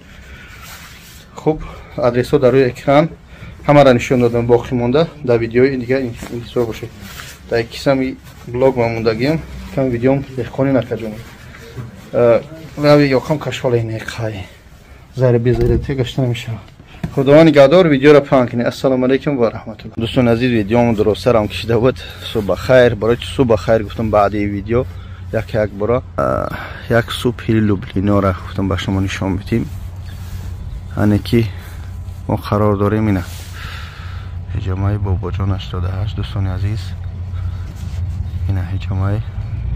Хуб, адресҳо дар рӯи экран ҳамаро нишон додам, боқӣ монда дар видеои дигар интизор бошед. Дар кисами блог ма мондагиам, кам видеом деҳқонӣ накаҷонем. Рави ёқам кашола ине қай. Заре безаре те гашта намешавад. Худованд нигаҳдор, видеоро паҳн кунед. Ассалому алайкум ва раҳматуллоҳ. Дӯстони азиз, видеомо дурусттарам кашида буд. Субҳ бахайр. Барои чӣ субҳ бахайр гуфтам? Баъди видео як як бора як субҳи Люблинора гуфтам ба шумо нишон бидим. Ане ки мо қарор дорем ина ҳиҷомаи бобоҷон 88. Дӯстони азиз, ина ҳиҷомаи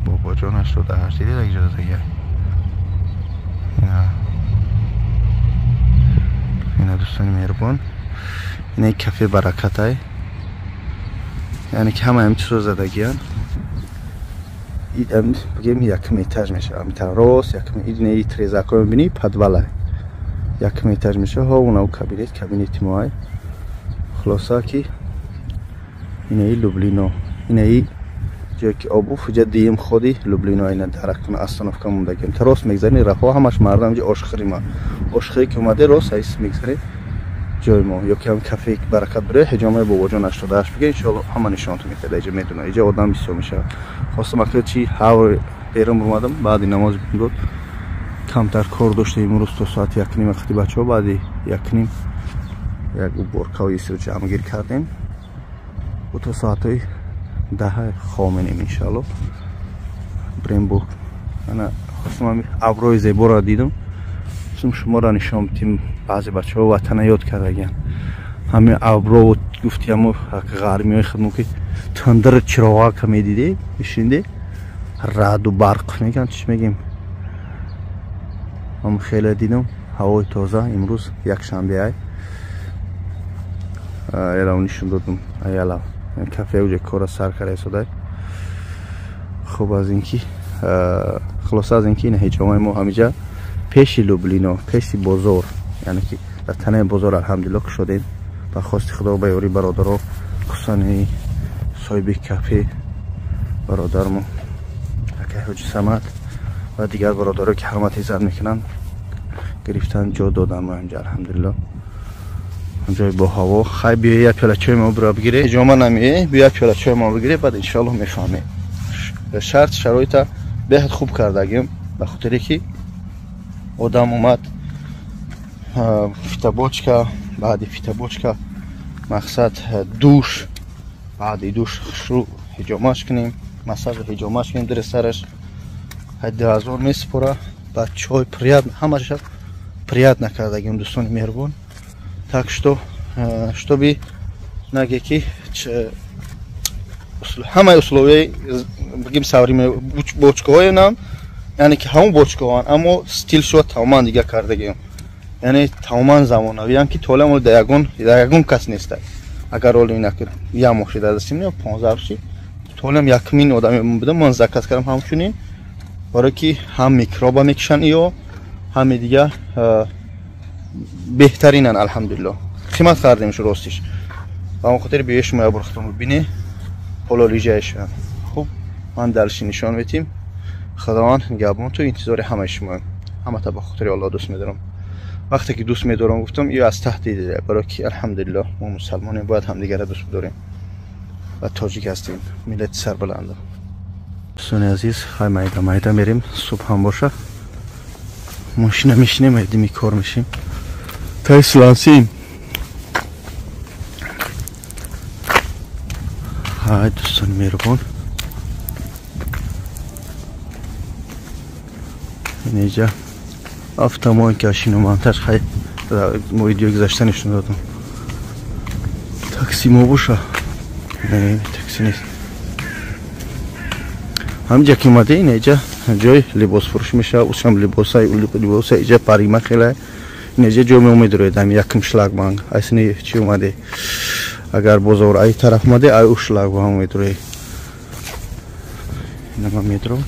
бобоҷон 88. Дидед иҷоза? Ина ина дӯстони меҳрубон, ина кафе баракатай. Яъне ки ҳама ҳамин чизо задагиянд. Бигем якум этаж мешавад. Ҳамин рост якум ина трезако мебинӣ, подвала. Якум этаж мешавад. Ҳо унав кабинет, кабинети моай. Хулоса ки инаи Люблино, инаи ҷое ки обуф, ҷа дуюм ходи Люблино, ина дарахтона остановка мондагием. Та рост мегзарӣ, раҳо ҳамаш мардам ҷа ошхӯри ма. Ошхӯре ки омаде рост айс мегзарӣ ҷои мо. Ё ки ҳам кафе баракат бире, ҳиҷомаи бобоҷон 88 биге, иншоалло ҳама нишонтон медиҳад. Иҷа медона, иҷа одам бисёр мешавад. Хостам акли чи ҳавр берун омадам, баъди намоз буд. Камтар кор доштем имрӯз то соати 1:30 вақти бачаҳо, баъди 1:30 як уборкаҳои исро ҷамъгир кардем. Бо то соатҳои 10 хоменем иншаалло. Брем бо ана хостам ҳамин абрҳои зеборо дидам. Хостам шуморо нишон бидим. Баъзе бачаҳо ватана ёд кардагиянд. Ҳамин абро гуфти ҳамо ғармиҳои худмо ки тандир чироғака медидем, мешунидем, раъду барқ мегӯянд, чӣ мегӯем. Ҳам хеле дидам, ҳавои тоза. Имрӯз якшанбе ай. Ялав нишон додам, ялав. Кафе уҷа кора сар карда истодай. Хуб, аз ин ки хулоса аз ин ки ина ҳиҷомаи мо ҳамиҷа пеши Люблино, пеши бозор, яъне ки дар танаи бозор алҳамдулиллоҳ кушодем. Ба хости Худо, ба ёрии бародаро, хусусан соҳиби кафе бародармо акай ҳоҷи Самад ва дигар бародаро ки ҳурмат иззат мекунанд, гирифтан ҷо додан мо инҷа алҳамдулиллоҳ. ҷои бо ҳаво. Хай биё як пиёла чой мо биро бигире. Ҳиҷома намеӣ, биё як пиёла чой мо бигире, баъд иншоаллоҳ мефаҳмем. Шарт шароита беҳад хуб кардагим, ба хотире ки одам омад, фитобочка, баъди фитобочка Мақсад душ, баъди душ хушрӯ ҳиҷомаш кунем, массаж ҳиҷомаш кунем дар сараш. 2000 месупора. Баъд чой приятно, ҳамаша приятно кардагим дӯстони меҳрубон. Так что чтобы наге ки ҳамаи условияи бигим современный бочкаҳои нам, яъне ки ҳамон бочкаҳоанд, аммо стилшо тамоман дига кардагим. Яъне тамоман замонавианд ки то ҳол дар ягон кас нест. Агар оли инак як моҳ шида дастим, 15 рӯзи то ҳолам якмин одаме будам, ман заказ кардам ҳамчунин, барое ки ҳам микроба мекушанд иё, ҳами дига беҳтаринанд алҳамдулиллоҳ. Қимат хардемш ростиш. Ба он хотир биё шумо як бор худтон бибинед пололижаашам. Хуб, ман далши нишон метим. Худованд нигаҳбон ту, интизори ҳамаи шумоем. Ҳамата ба хотири Аллоҳ дӯст медорам. Вақте ки дӯст медорам гуфтам, ё аз таҳти дила, барое ки алҳамдулиллоҳ мо мусалмонем, бояд ҳамдигарро дӯст бидорем ва тоҷик ҳастем, миллати сарбаланд. Дӯстони азиз, хай майда майда мерем, субҳ ҳам боша. Мошина мешинем, айдими кор мешим. Тай слансим. Ҳай дӯстони меҳрубон. Инҷа автомойка шиномонтаж, хай мо видео гузашта нишон додам. Такси мо боша. Не, такси нест. Ҳаминҷа ки омаде, инҷа ҷои либосфурӯшӣ мешавад. Усам либосай, либосай иҷа парима хеле. Инҷа ҷой меомедроед, ҳами якум шлагбанг. Айсини чӣ омаде? Агар бозор ай тараф омаде, ай ӯ шлагбанг медроед. Ина ман медром.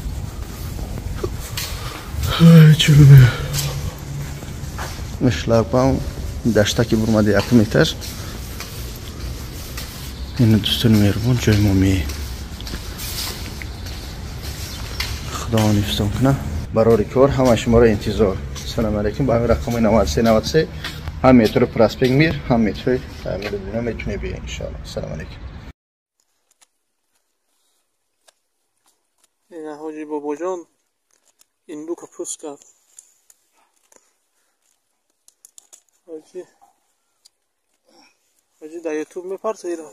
Шлагбаум даштаки бурмаде якум этаж. Ина дӯстони меҳрубон, ҷои мо меем. Худованд ҳифзтон кунад. Барори кор ҳамаи шуморо интизор. Салом алейкум. Ба ҳамин рақами 93 93 ҳам метро проспект Мир, ҳам метрои Амир метавонед биёед иншоаллоҳ. Салом алейкум. Ина ҳоҷи бобоҷон индука пӯст кард. Ҳоҷи дар ютуб мепарта ира.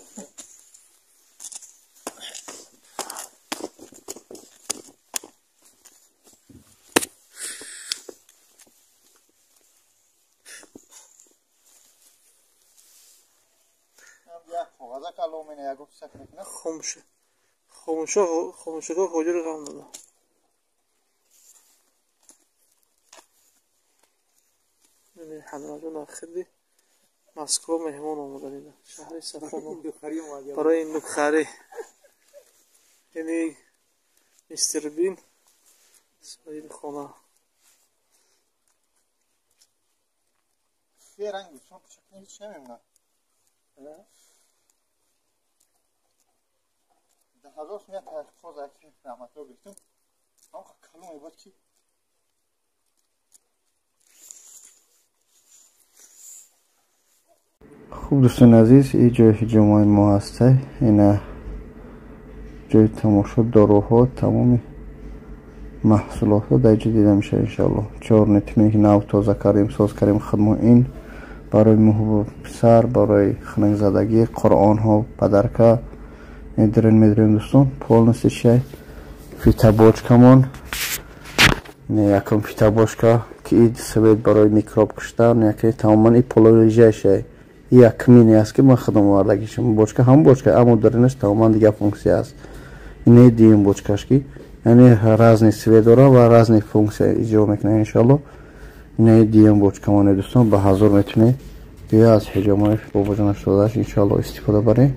Хомӯшако ҳоҷиро ғам дада. Ҳамраҷон ахиди Москва меҳмон омада дида. Шаҳри Сафоно барои индукхарӣ. Яъне мистер Бин соҳиби хона. Ҳазор сум як қоз раҳматро гирифтам. Ҳам калон мебод ки хуб дӯстони азиз, ин ҷои ҳиҷомаи мо ҳастай. Ина ҷои тамошо, доруҳо, тамоми маҳсулотҳо дар инҷо дида мешавад иншоаллоҳ. Чорни тиме ки нав тоза кардем, соз кардем худмо, ин барои муҳбу писар, барои хунукзадагӣ, қуръонҳо, падарка медирем, медирем дӯстон. Полностью чай фитобочкамон. Не якум фитобочка ки свет барои микроб куштан, яке тамоман и пололижаша. Якмине аст ки ман худам овардагишам. Бочка ҳам бочка, аммо даринаш тамоман дигар функсия аст. Ине дуюм бочкаш ки яъне разни свет дора ва разни функсия иҷро мекунад иншоаллоҳ. Ине дуюм бочкамоне дӯстон, ба 1000 метавонед биё аз ҳиҷомаи бобоҷонаш додаш иншоаллоҳ истифода баред.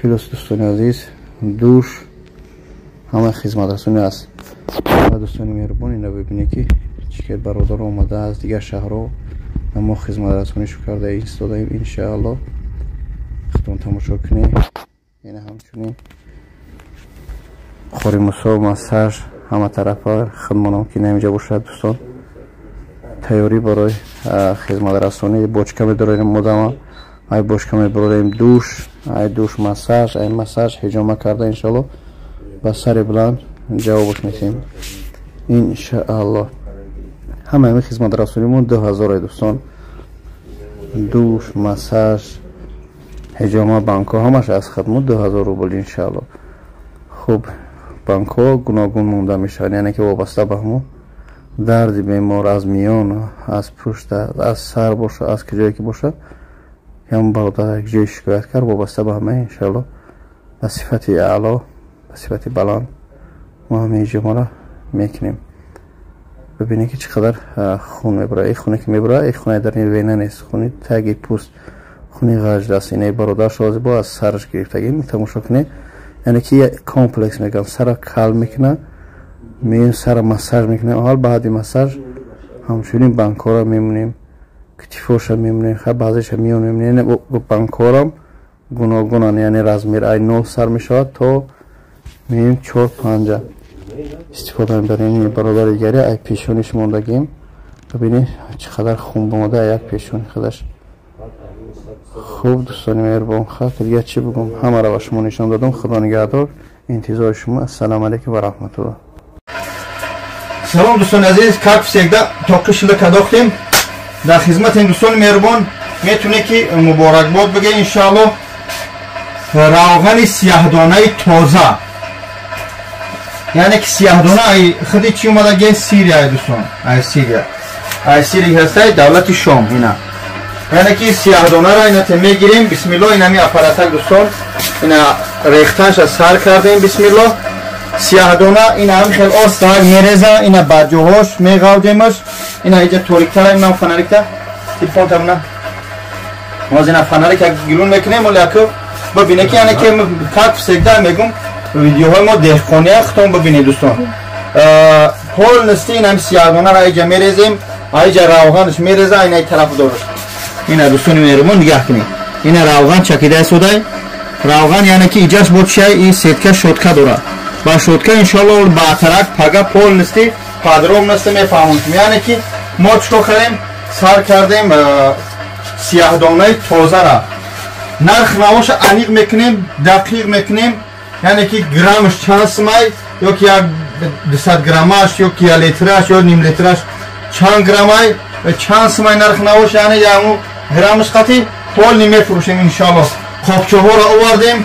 Плюс дӯстони азиз, душ, ҳама хизматрасонӣ аст. Ва дӯстони меҳрубон, ина бибинед ки чӣ ки бародар омада аз дигар шаҳрҳо мо хизматрасонишу карда истодаем иншоаллоҳ. Худтон тамошо кунед. Ина ҳамчунин қори мусо, массаж, ҳама тарафа хидмонам ки наминҷа бошад дӯстон. Тайёрӣ барои хизматрасонӣ бочка медорем модама. Ай бочка мебарем душ, ай душ массаж, ай массаж ҳиҷома карда иншоаллоҳ ба сари баланд ҷавобаш метиҳем иншоаллоҳ. Ҳамаи ҳамин хизматрасонимон 2000 дӯстон. Душ, массаж, Ҳиҷома, банкҳо ҳамаш аз хидмат 2000 рубл иншаалло. Хуб, банкҳо гуногун монда мешаванд, яъне ки вобаста ба ҳамон дарди бемор аз миён, аз пушт, аз сар бошад, аз куҷое ки бошад, ҳам бародар як ҷое шикоят кард, вобаста ба ҳама иншаалло ба сифати аъло, ба сифати баланд мо ҳамаи ҳиҷомаро мекунем. Бибинед ки чӣ қадар хун мебурад. Ин хуне ки мебурад, ин хуне дар ин вена нест, хуни таги пӯст, хуни ғаҷд аст. Инаи бародар шози бо аз сараш гирифтагӣ тамошо кунед, яъне ки комплекс мегӯям, сара кал мекунад, меем сара массаж мекунем, аввал баъди массаж ҳамчунин банкҳоро мемонем, китифоша мемонем, ха баъзеша миён мемонем. Банкҳорам гуногунанд, яъне размер ай 0 сар мешавад то меем 4-5 истифода мебарем. Ин бародари дигаре ай пешониш мондагим, бибинед чӣ қадар хун бомада як пешони худаш. Хуб, дӯстони меҳрубон, хат дигар чӣ бигӯм, ҳамаро ба шумо нишон додам. Худо нигаҳдор, интизори шумо. Ассалому алайкум ва раҳматуллоҳ. Салом, дӯстони азиз, как всегда тоқи шила кадохтем дар хизмати ин дӯстони меҳрубон. Метуне ки муборакбод биге иншаалло. Равғани сияҳдонаи тоза, яъне ки сияҳдона ай худи чӣ омадаге? Сирия, дӯстон, ай Сирия, ай Сирия ҳастай, давлати Шом. Ина, яъне ки сияҳдонаро инате мегирем, бисмилло. Инами аппаратак, дӯстон, ина рехтанша сар кардем, бисмилло. Сияҳдона ина ҳам хел остак мереза, ина баҷоҳош меғавдемаш. Ина иҷа ториктара, ина фонарикта телефон тамна моз, ина фонарик як гирун мекунем, оли аку бибине ки, яъне ки как всегда мегум, видеоҳои мо деҳқония, худтон бибинед, дӯстон. Полностью ин ҳами сияҳдонаро иҷа мерезем, иҷа равғанаш мереза, ина тараф дораш. Ина, дӯстони меҳрубон, нигаҳ кунед, ина равған чакида истодай, равған, яъне ки иҷаш бо чиай, ин сетка щётка дорад, ба щётка иншоалло баътарак пага полностью подробности мефаҳмонем. Яъне ки мо чикор кардем? Сар кардем сияҳдонаи тозара, нарх навоша аниқ мекунем, дақиқ мекунем, яъне ки граммаш чанд сумай, ё ки як 200 граммаш, ё ки як литраш, ё ним литраш чанд граммай, чанд сумай нарх навош, яъне яму граммаш қати полный мефурӯшем иншоалло. Қопчаҳоро овардем,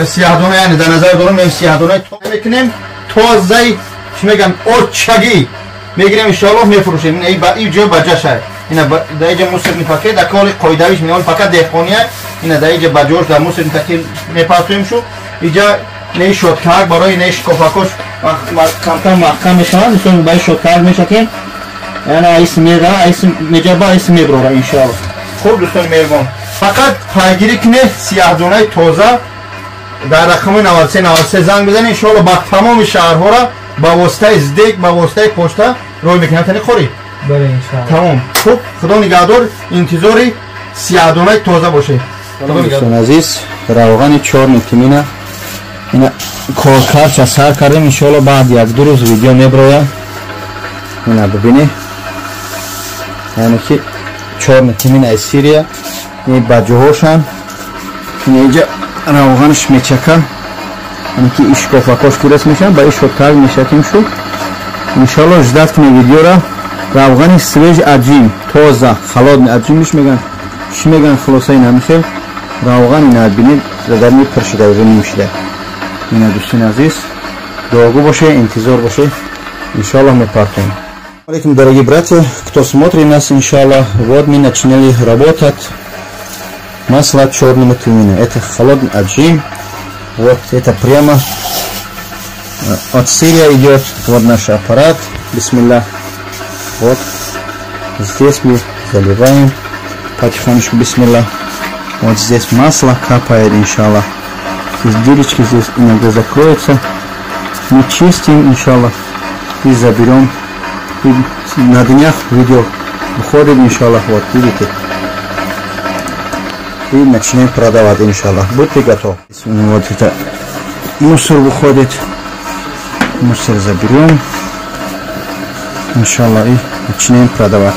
сияҳдона, яъне дар назар дорам сияҳдонаи мекунем, тозаи, чӣ мегӯям, очагӣ мегирем иншоалло, мефурӯшем. Ин ҷо баҷашай, ина дар иҷа мусорный пакет, дар кори қоидавиш меон, фақат деҳқония. Ина дар иҷа баҷош дар мусорный пакет мепартоем шу. Иҷа не щёткаак барои не шикофакош камкам маҳкам мешаванд, инсон ба щёткаак мешакем, яъне айс мега, айс меҷаба, айс меброра иншоалло. Хуб, дӯстони меҳрубон, фақат пайгирӣ кунед, сияҳдонаи тоза дар рақами 93 93 занг бизанед, иншоалло ба тамоми шаҳрҳоро ба воситаи СДЭК, ба воситаи почта рой мекунем. Тани қорӣ тамом. Хуб, худо нигаҳдор, интизори сияҳдонаи тоза бошед. Дӯстони азиз, равғани чёрный тмина ина коркарша сар кардем, иншоалло баъд як-ду рӯз видео меброяд. Ина бибинед, яъне ки чёрный тмин аз Сирия, ин баҷоҳошанд, ина иҷа равғанаш мечака, яъне ки ишкофакош курес мешаванд, ба ишотак мешакем шу. Иншоалло ждать кунед видеора. Равғани свежий отжим, тоза, холодный отжимиш меган, чӣ меган, хулоса ина михел равған. Ина бинед, задарни пур шуда, уже ним шуда. Ина, дӯстони азиз, дуогӯ боше, интизор боше, иншоалло мепартоем. Алейкум, дорогие братья, кто смотрит нас, иншаллах, вот мы начинали работать масло черного тмина. Это холодный отжим, вот это прямо от Сирии идет, вот наш аппарат, бисмиллах. Вот здесь мы заливаем потихонечку, бисмиллах. Вот здесь масло капает, иншаллах. Здесь дырочки здесь иногда закроются. Мы чистим, иншаллах, и заберем. И на днях видео выходит, иншаллах, вот видите. И начнем продавать, иншаллах. Будьте готовы. Вот это мусор выходит. Мусор заберем, иншаллах, и начнем продавать.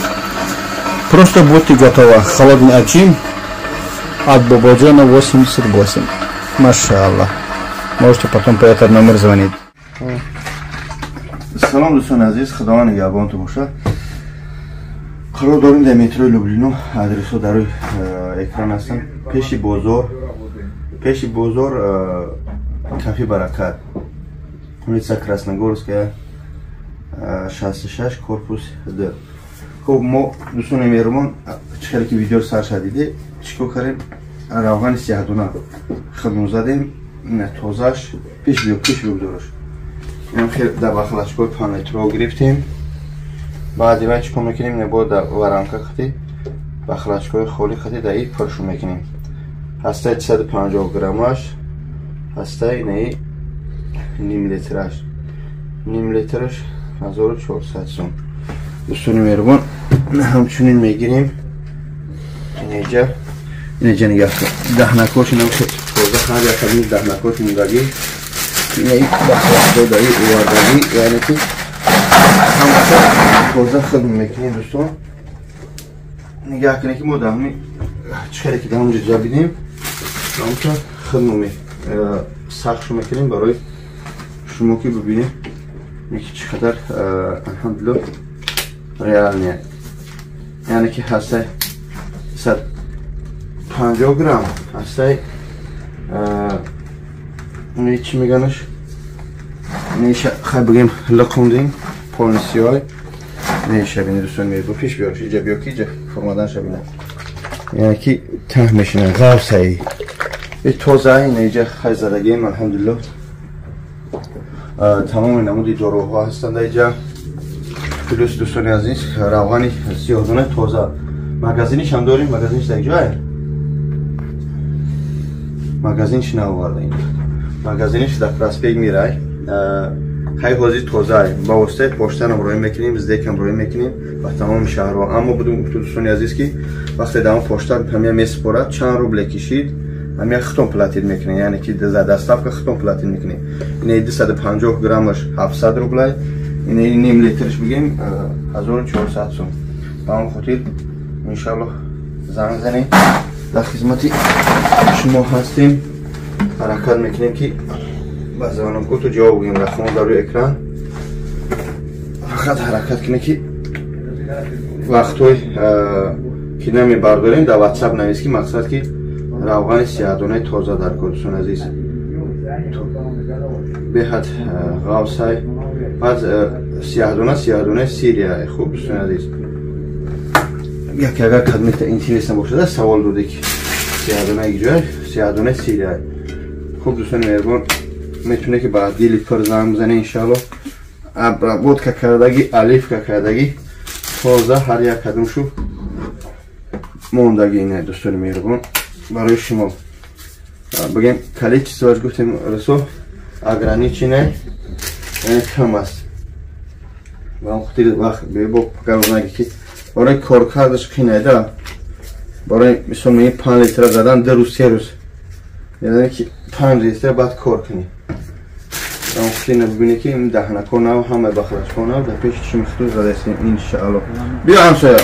Просто будьте готовы. Холодный отжим от Бободжона 88. Машаллах. Можете потом по этот номер звонить. Салом, дӯстони азиз, худованд нигаҳбонтон бошад. Қарор дорем дар метрои Люблино, адресҳо дар рӯи экран ҳастанд, пеши бозор. Пеши бозор кафе Баракат, улица Красногорская 66, корпус 2. Хуб, мо дӯстони меҳрубон, чӣ хеле ки видео сар шадиде, чӣ кор кардем? Равғани сияҳдона хидмат задем, ина тозаш, пеш биё, пеш биё бузораш. Инам хел дар бахлачкои панлитро гирифтем. Баъди вай чӣ кор мекунем? Ина бояд дар варанка хати бахлачкои холӣ хати дар и пуршу мекунем. Ҳастаи 350 граммаш, ҳастаи инаи ним литраш. Ним литраш 1400 сом. Дӯстони меҳрубон, ҳамчунин мегирем. Инҷа инҷа нигаҳ кун. Даҳнакош инам тоза, ҳар як аз ин даҳнакош мондагӣ. Инаи бахлачкои овардагӣ, яъне ки ҳамаша тоза хидм мекунем дӯстон. Нигаҳ кунед ки мо дар ҳамин чӣ хеле ки дар ҳамонҷо ҷабидем, ҳамонҷо хидм сахтшо мекунем барои шумо ки бибинед ки чӣ қадар алҳамдулиллоҳ реалне. Яъне ки ҳастаи 150 грамм, ҳастаи чӣ меганаш, хай бигем лақондем полнисиёй. Неша бини дӯстон меҳрубон, пеш биёрш, иҷа биё ки иҷа формаданша бина. Яъне ки таҳ мешинад ғавсаи тоза. Ина иҷа хай задагием алҳамдулиллоҳ. Тамоми намуди доруҳо ҳастанд иҷа. Плюс дӯстони азиз, равғани сиёҳдона тоза. Магазиниш ҳам дорем, магазиниш дар ҷое? Магазиниш наоварда. Магазиниш дар проспект Мирай. Хай ҳозир тоза, ба воситаи поштанам роҳӣ мекунем, СДЭКам роҳӣ мекунем ба тамоми шаҳрҳо. Аммо будум гуфту дӯстони азиз ки вақте дар он пошта ҳамия месупорад, чанд рубле кишид, ҳамия худтон платить мекунем, яъне ки за доставка худтон платить мекунем. Инаи 250 граммаш 700 рублай, инаи ним литраш бигем 1400 сом. Ба он хотир иншаллоҳ занг занем, дар хизмати шумо ҳастем. Ҳаракат мекунем ки ба звонокоту ҷавоб гӯем, рақамҳо дар рӯи экран. Фақат ҳаракат кунед ки вақтҳои ки намебардорем дар WhatsApp навис ки мақсад ки равғани сияҳдонаи тоза дар кор дӯстони азиз. Беҳад ғавсай. Баъд сияҳдона, сияҳдонаи Сирия. Хуб дӯстони азиз, яке агар кадмета интересно бошад, савол доде ки сияҳдонаи ҷой, сияҳдонаи Сирия. Хуб дӯстони меҳрубон, метавонед ки ба дили пур занг бизанед иншааллоҳ. Обработка кардагӣ, оливка кардагӣ, тоза, ҳар як кадомшу мондагӣ. Ина дӯстони меҳрубон, барои шумо бигем количествоаш гуфтем расо ограниченное, яъне кам аст. Ба он хотир вақт бебо гаронаги ки барои коркардаш қинайда. Барои мисол мегӯем 5 литра задан 2 рӯз 3 рӯз, яъне ки 5 литра баъд кор кунӣ. Ина бибинед ки ин даҳнако нав, ҳамаи бахлачко нав, дар пеши чишми худтон задаистем иншааллоҳ. Биё ҳамсоя,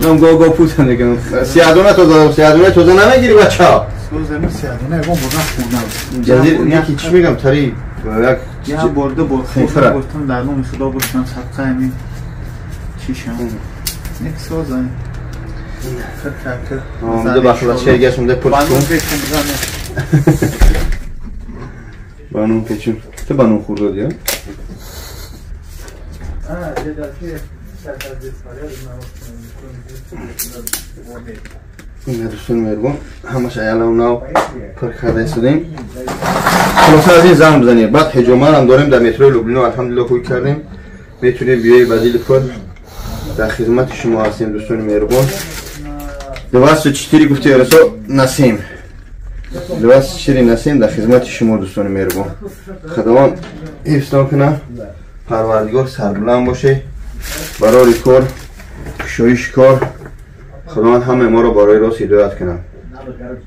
нам го пута мекунам. Сияҳдона тоза, сияҳдона тоза намегири бача. Ҷазир яки чӣ мегам тари як я борда бор хӯрдам, дар номи Худо бошам садқа ҳамин чишам. Нек соза. Омда бахлачка гашмда пур кун. Ба нун печун. Ту ба нун хӯрдодӣ, а? Ина дӯстони меҳрубон, ҳамаш аялав нав пур карда истодем. Хулоса аз ин занг бизанед. Баъд ҳиҷомарам дорем дар метрои Люблино, алҳамдулиллоҳ ҳуй кардем. Метавонед биёед ба дили пур, дар хизмати шумо ҳастем дӯстони меҳрубон. 24 гуфти расо насим. 24 насим дар хизмати шумо дӯстони меҳрубон. Худованд ҳифзтон кунад, Парвардигор сарбуланд боше, барори кор, кушоиши кор, Худованд ҳамаи моро барои рост ҳидоят кунад.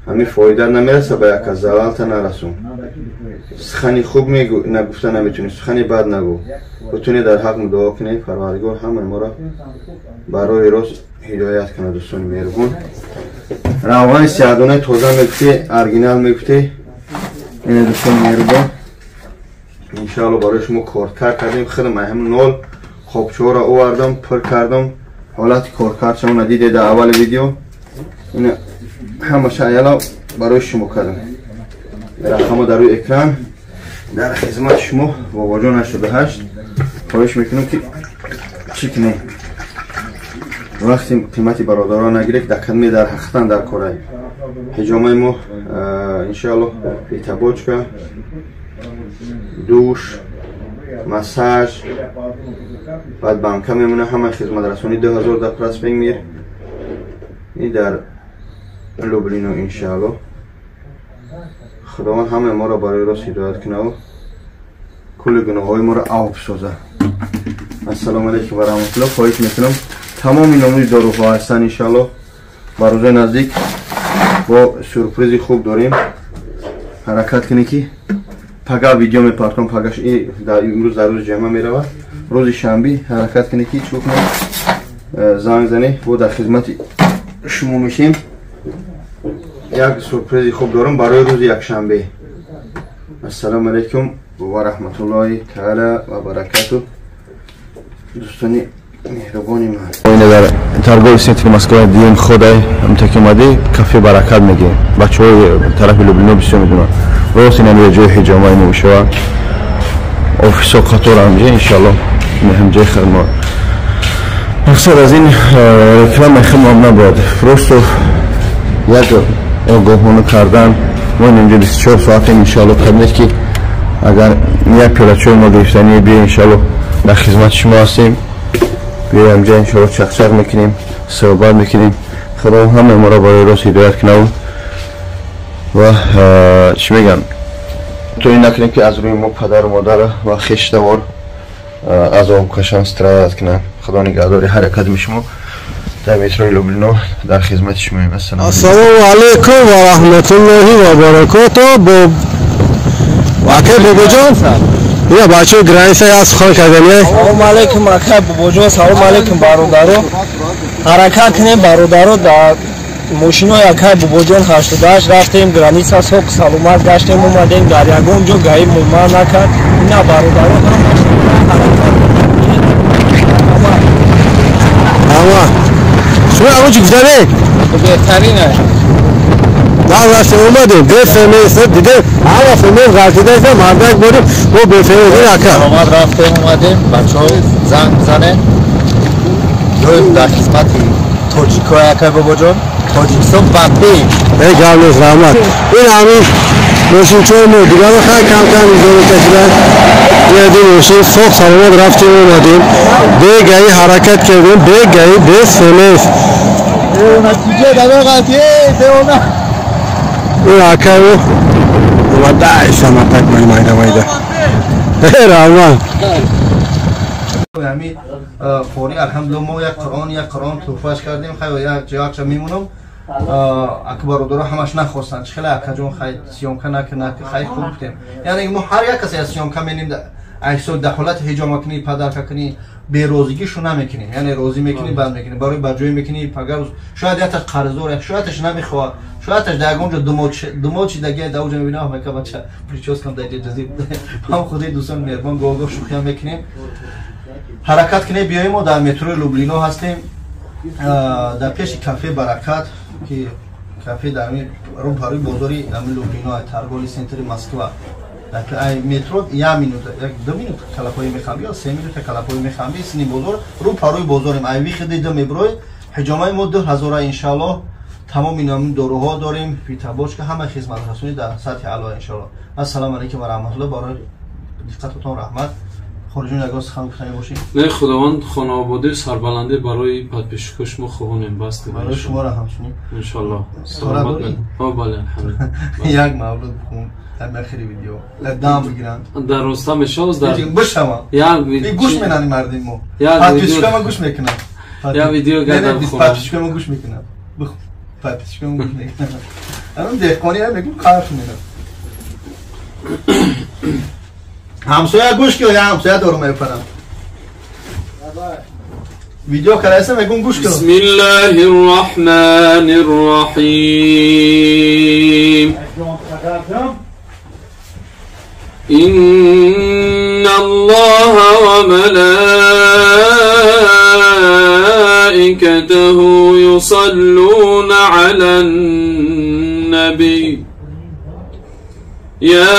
Ҳамин фоида намераса ба як кас, залалта нарасон. Сухани хуб нагуфта наметунӣ, сухани бад нагӯ. Бутунед дар ҳақ дуо кунед, Парвардигор ҳамаи моро барои рост ҳидоят кунад дӯстони меҳрубон. Равғани сияҳдонаи тоза мегуфте, оригинал мегуфте. Ина дӯстони меҳрубон, иншааллоҳ барои шумо коркар кардем. Худам ҳам нол қобчаҳоро овардам, пур кардам. Ҳолати коркардшона дидед дар аввали видео. Ина Ҳамаша аяла барои шумо кардам. Рақамҳо дар рӯи экран дар хизмати шумо бобоҷон 88. Хоҳиш мекунам ки чӣ кунем? Вақти қимати бародарон нагирек, дар кадме дар ҳақиқатан дар корай. Ҳиҷомаи мо иншоаллоҳ бетабочка, душ, массаж, баъд банка мемона, ҳама хизматрасонӣ 2000 дар проспект Мир и дар Люблино иншоаллоҳ. Худованд ҳамаи моро барои рост ҳидоят кунаву кулли гуноҳҳои моро авф соза. Ассалому алайкум ва раҳматуллоҳ. Хоҳиш мекунам тамоми номуди доруҳо ҳастанд иншоаллоҳ. Ба рӯзои наздик бо сюрпризи хуб дорем. Ҳаракат кунед ки пага видео мепартом, пагаш имрӯз дар рӯзи ҷамъа меравад. Рӯзи шанбе ҳаракат кунед ки чӣ кунед, занг занед, бо дар хизмати шумо мешем. Як сюрпризи хуб дорам барои рӯзи якшанбе. Ассалому алайкум ва раҳматуллоҳи таала ва баракату. Дӯстони меҳрубони ман, ина дар торговый центри Москва дием ходай ҳамта ки омадӣ кафе Баракат мегӯем. Бачаҳои тарафи Люблино бисёр медонанд. Рост ин ҳам ҷои ҳиҷомаи мо мешавад. Офисо қатор ҳамҷа иншоаллоҳ ҳамҷаи хидмат. Мақсад аз ин реклама хидмат набояд. Просто як огоҳона кардан. Мо инҷо 24 соатем иншоаллоҳ кабинет ки агар як пиёла чой мо гирифтанӣ биё иншоаллоҳ дар хизмати шумо ҳастем. Биё ҳамҷа иншоаллоҳ чақчақ мекунем, суҳбат мекунем. Худо ҳамаи моро барои рост ҳидоят кунад ва чӣ мегӯям, то ин накунем ки аз рӯи мо падару модар ва хештавор азоб кашанд, страдат кунанд. Худо нигаҳдори ҳар якадми шумо. Дар метрои Люблино дар хизмати шумоем. Ассалому алайкум ва раҳматуллоҳи ва баракоту. Бо акай бобоҷон ина бачаҳои граница як сухан кардани. Салому алайкум акай бобоҷон, салому алайкум бародаро. Ҳаракат кунем бародаро, дар мошинои акай бобоҷон 88 рафтем граница, соқ саломат гаштем омадем, дар ягон ҷо гаиб муман накард. Ина бародаро ҳама шумо ягон чӣ гуфтанед? Беҳтарин аст. Рафтем омадем, бефемест дидем, ҳама фемес ғалтидаеста, мардак борим, мо бефемес. Ин ака саломат рафтем омадем. Бачаҳо занг бизанед, доим дар хизмати тоҷикҳои акай бобоҷон, Тоҷикистон ба пеш. Эй гап нест, раҳмат. Ин ҳамин мошинчаи мо дигаро хай кам-кам иҷора кашидан. Ин мошин соқ саломат рафтем омадем, бегаи ҳаракат кардем, бегаи бефемес. Ин акаю омадай саматак майда майда. Раҳмат. Ҳами қори алҳамдулилла мо як қуръон туҳфаш кардем. Хай як ҷоякча мемонам. Ака бародаро ҳамаш нахостанд. Чӣ хеле акаҷон хай съёмка накунад, хай хуб гуфтем. Яъне мо ҳар як касе аз съёмка менем, айсо дар ҳолати ҳиҷома кунӣ, падарка кунӣ, берозигишу намекунем. Яъне розӣ мекунӣ, банд мекунӣ, барои ба ҷой мекунӣ, пагар шояд якташ қарздор, шоядаш намехоҳад, шоядаш дар ягон ҷо думочи даги дар оҷа мебинам, ка бача причёскам дар ҷазир. Ҳам худи дӯстон меҳрубон гоҳ-гоҳ шӯхиам мекунем. Ҳаракат кунем, биёем, мо дар метрои Люблино ҳастем, дар пеши кафе Баракат, ки кафе дар рӯ бозори Люблино, торговый центри Москва. Ай метро як минута, як ду минута калапои мехамби ё се минута калапои мехамби, сини бозор, рӯ парои бозорем. Ай вихиди ду меброй, ҳиҷомаи мо 2000 иншааллоҳ. Тамоми номи доруҳо дорем, фитабочка, ҳама хизматрасонӣ дар сатҳи аъло иншааллоҳ. Ассалому алайкум ва раҳматуллоҳ. Барои диққататон раҳмат. Хориҷон ягон сухан гуфтанӣ бошед? Не, Худованд хонаводаи сарбаландӣ барои подписчикои шумо хоҳонем. Бас барои шуморо ҳамчунин иншоаллоҳ. Саломат. Бале, алҳамдулиллаҳ. Як мавлуд бихун дар охири видео дам бигиранд. Дар роста мешавад дар бишавам. Гӯш менани мардим мо. Подписчикои мо гӯш мекунанд. Я видео гадам хонам. Подписчикои мо гӯш мекунанд. Подписчикои мо гӯш мекунанд. Ҳамин деҳқонӣ ҳам мегӯм қарш менам. ҳамсоя гӯш кун, я ҳамсоя дорум мепарам. Видео карайса мегӯм гӯш кун. Бисмиллаҳир роҳманир роҳим. إن الله وملائكته وملائكته يصلون على النبي يا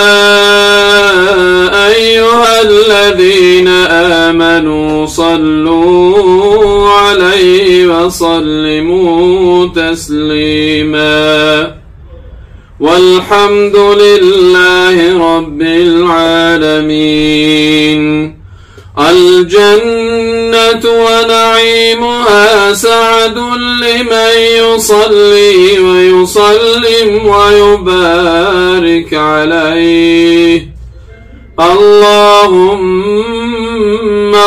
أيها الذين آمنوا صلوا عليه وسلموا تسليما والحمد لله رب العالمين. الجنة ونعيمها سعد لمن يصلي ويسلم ويبارك عليه. اللهم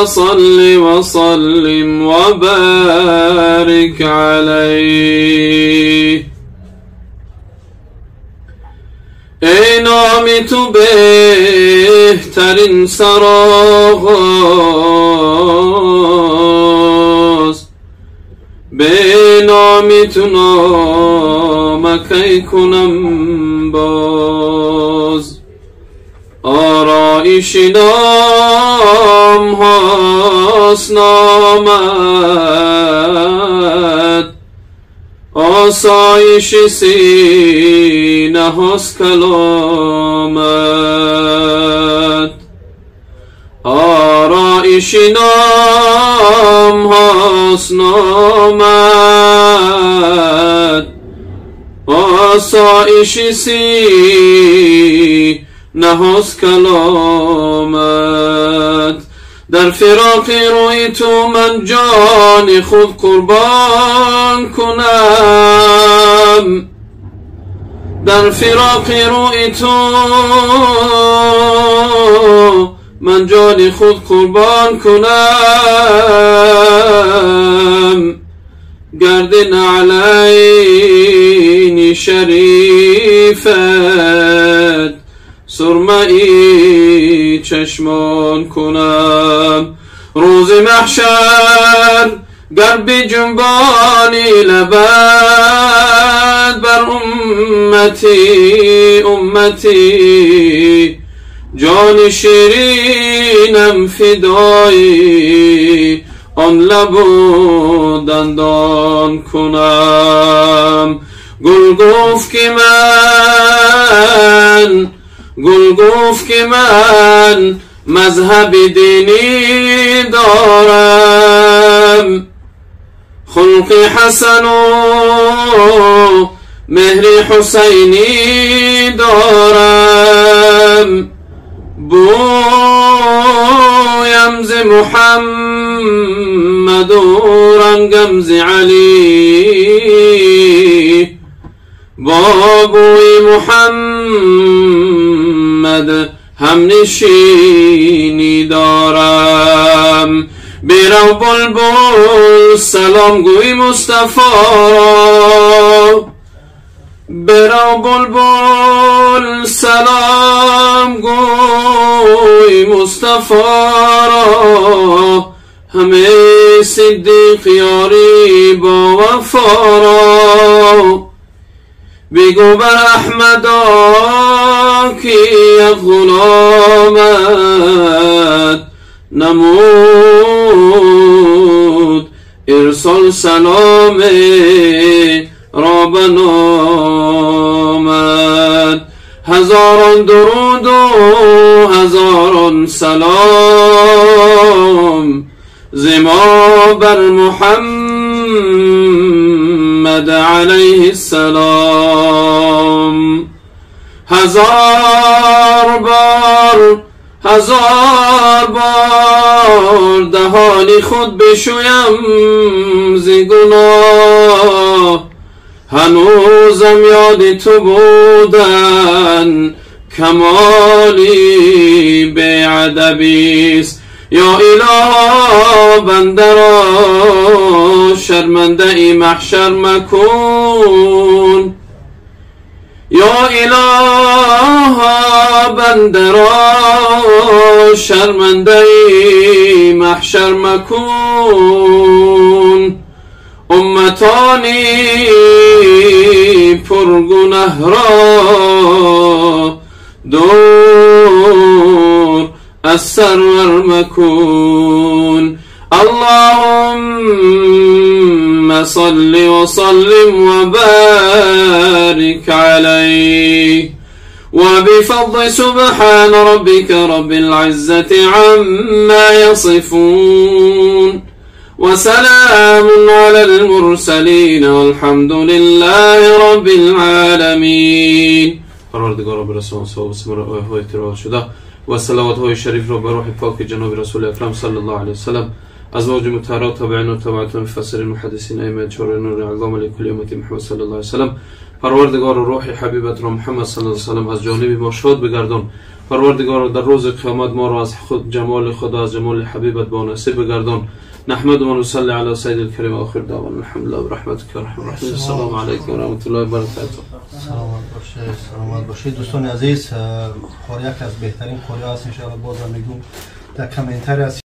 صل وسلم وبارك عليه. ای نام تو بهترین سرآغاز، به نام تو نامکی کنم باز. آرایش نام هاست نامت، آسایش سینه هاست کلامت. آرایش نام هاست نامت، آسایش سینه هاست کلامت. در فراق روی تو من جان خود قربان کنم، در فراق روی تو من جان خود قربان کنم. گرد نعلین شریفت سرمه‌ای چشمان کنم. روز محشر گر بجنبانی لبد بر امتی امتی، جان شیرینم فدای آن لب و دندان کنم. گل گفت که من، گل گفت که من مذهب دینی دارم، خلق حسن و مهر حسینی دارم. بویم ز محمد و رنگم ز علی، با بوی محمد هم نشینی دارم. برو بلبل سلام گوی مصطفی را، برو بلبل سلام گوی مصطفی را، همه صدیق یاری با وفا را. بگو بر احمدا که یک غلامت نمود، ارسال سلام را به نامت. هزاران درود و هزاران سلام ز ما بر محمد علیه السلام. هزار بار هزار بار دهان خود بشویم ز گناه، هنوزم یاد تو بودن کمالی بی‌ادبیست. یا اله بنده را شرمنده ای محشر مکن، یا اله بنده را شرمنده ای محشر مکن. امتانی پرگنه را دور از سرور مکن. اللهم صل وسلم وبارك عليه. وبفضل سبحان ربك رب العزة عما يصفون وسلام على المرسلين والحمد لله رب العالمين. پروردگار برسان صحاب های تلاوت شده و صلوات های شریف را به روح پاک جناب رسول اکرم صلی الله علیه وسلم، ازواج مطهرات، تابعین و تبعتون، مفسرین، محدثین، ائمه چهار نور اعظم لکل امت محمد صلی الله علیه وسلم. پروردگار روح حبیبت را محمد صلی الله علیه وسلم از جانب ما شاد بگردان. پروردگار در روز قیامت ما را از خود جمال خدا، از جمال حبیبت با نصیب بگردان. نحمد و نصلي على سيد الكريم آخر دعوانا الحمد لله برحمتك يا ارحم الراحمين. السلام علیکم و رحمت الله و برکاته. سلامت باشید، سلامت باشید دوستان عزیز. قاری یک از بهترین قاری هست ان شاء الله. بازم میگم در کامنتر از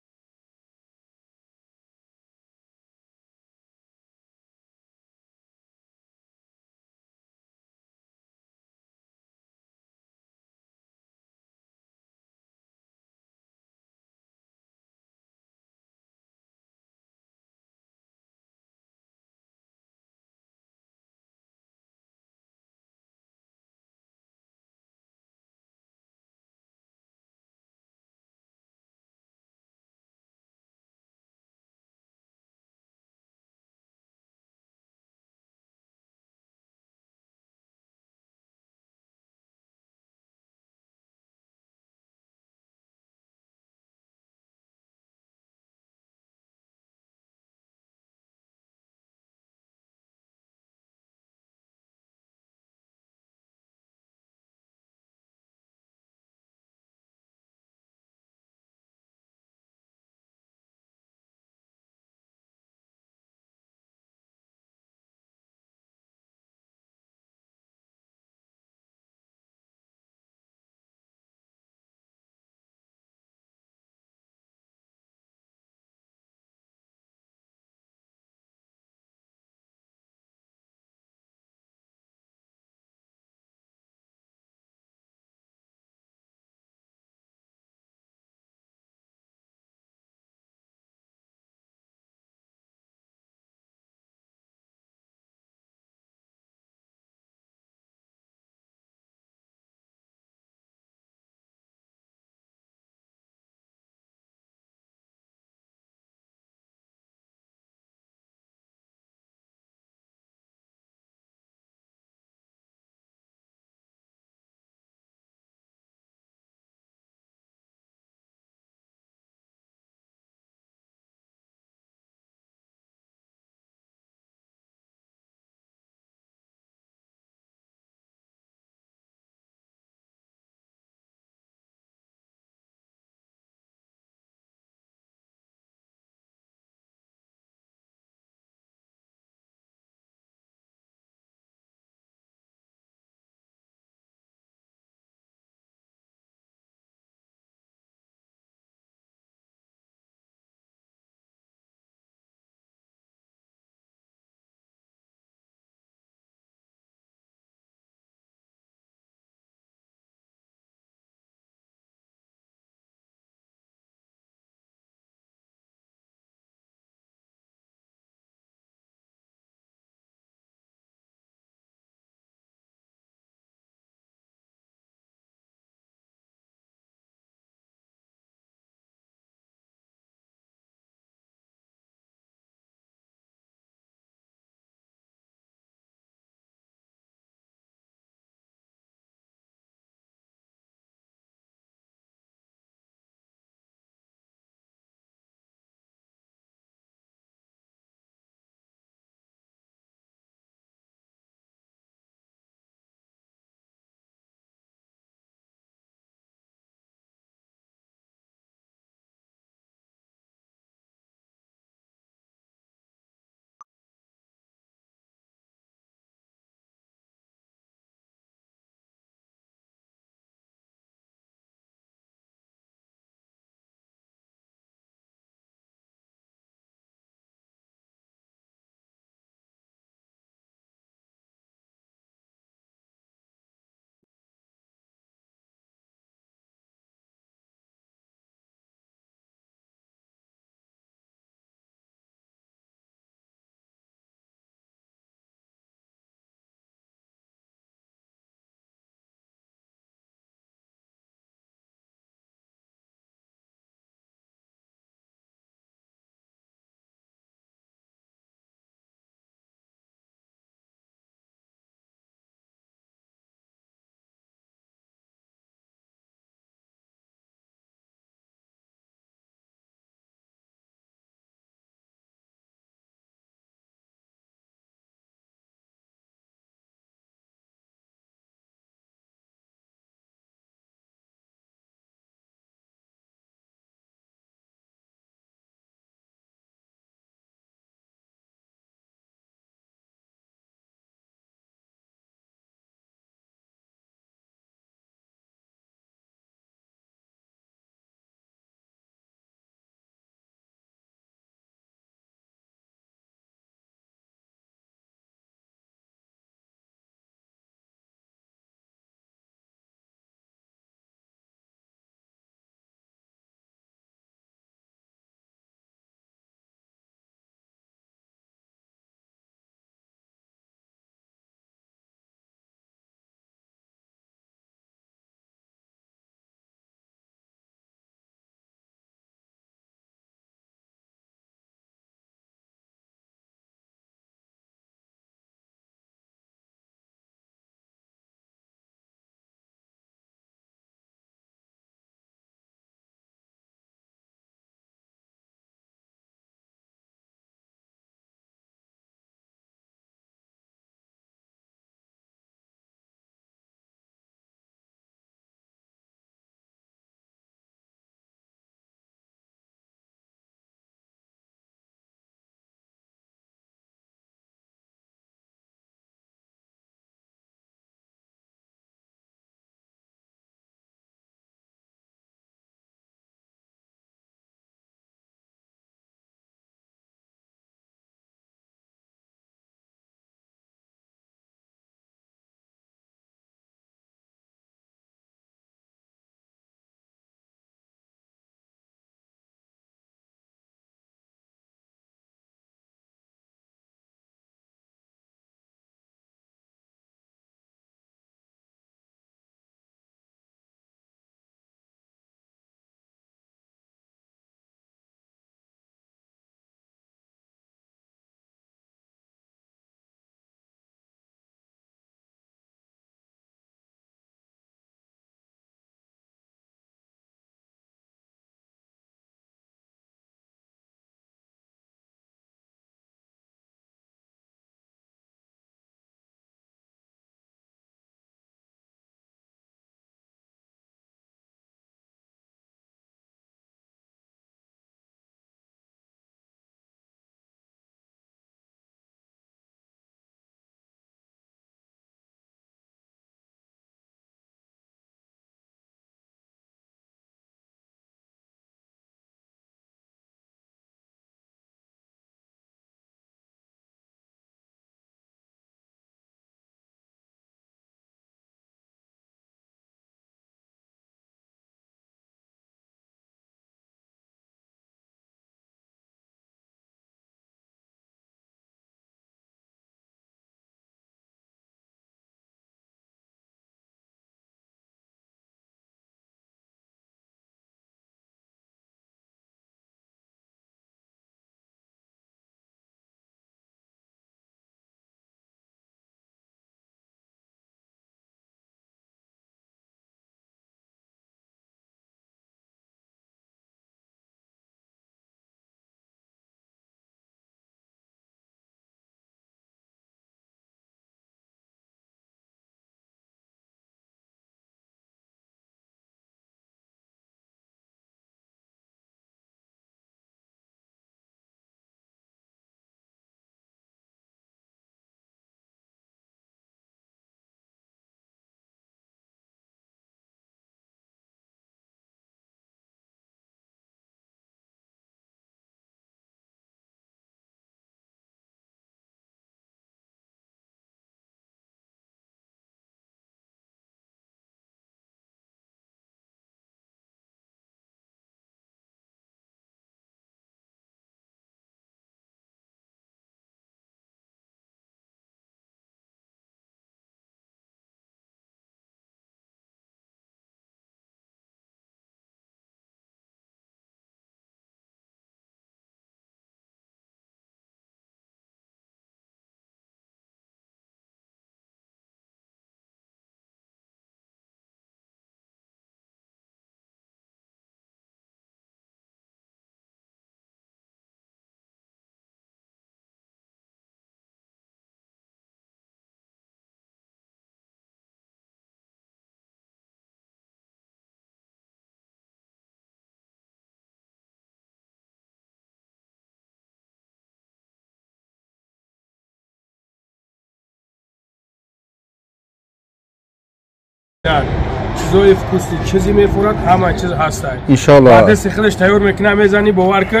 Чизои вкусный, чизи мефурад, ҳама чиз ҳастай. Иншоалло. Адреси хелеш тайёр мекунам, мезани, бовар ки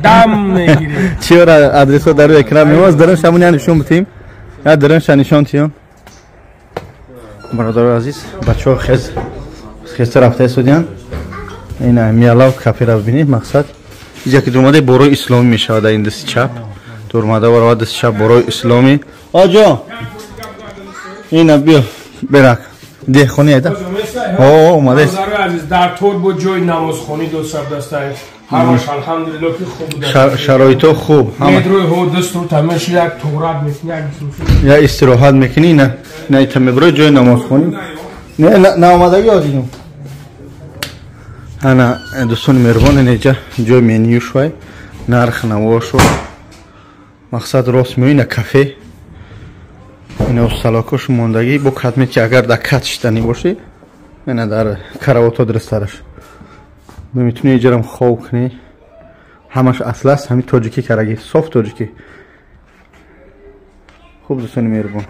дам мегирӣ. Чиёра адресо дар рӯи экран мемоз, дарун шамон я нишон бутим. Я дарун ша нишон тиём. Бародарои азиз, бачаҳо хез хеста рафта истодиян. Ина миялав кафера бибинед, мақсад. Иҷа ки дурмадаи борои исломӣ мешавад дар ин дасти чап. Дурмада баровад дасти чап борои исломӣ. Оҷо. Ина биё берак. Деҳқонӣ айда? О, омадест. Бародарои азиз, дар тор бо ҷои намозхонӣ досабдастай. Ҳамаш алҳамдулилло ки хуб буда. Шароито хуб. Медрои ҳо дасту тамеш як туғрат мекунӣ, як я истироҳат мекунӣ, на на ита меброи ҷои намозхонӣ. Не, наомадагӣ одинум. Ана дӯстони меҳрубон, инҷа ҷои меню шуай, нарх навошу. Мақсад рост меои на кафе. Ина салокош мондагӣ бо катме ки агар дар кат шиданӣ бошӣ, ина дар каравото дурусттараш. Метавонӣ иҷарам хоб кунӣ. Ҳамаш асл аст, ҳамин тоҷикӣ карагӣ, соф тоҷикӣ. Хуб дӯстони меҳрубон.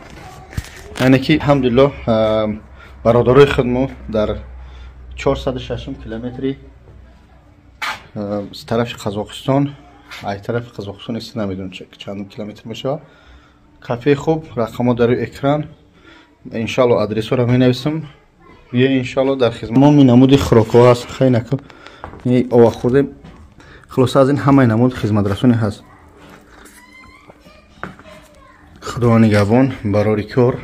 Яъне ки алҳамдулиллоҳ бародарои худмо дар 406 километри тарафи Қазоқистон, ай тарафи Қазоқистон ист намедонам чандум километр мешавад. Кафе хуб, рақамҳо дар рӯи экран. Иншоалло адресҳоро менависам. Бия иншоалло дар хизмат. Мо намуди хӯрокҳо ҳаст, хеле наку. Ова хӯрдем. Хулоса аз ин ҳамаи намуд хизматрасонӣ ҳаст. Худованд нигаҳбон барори кор.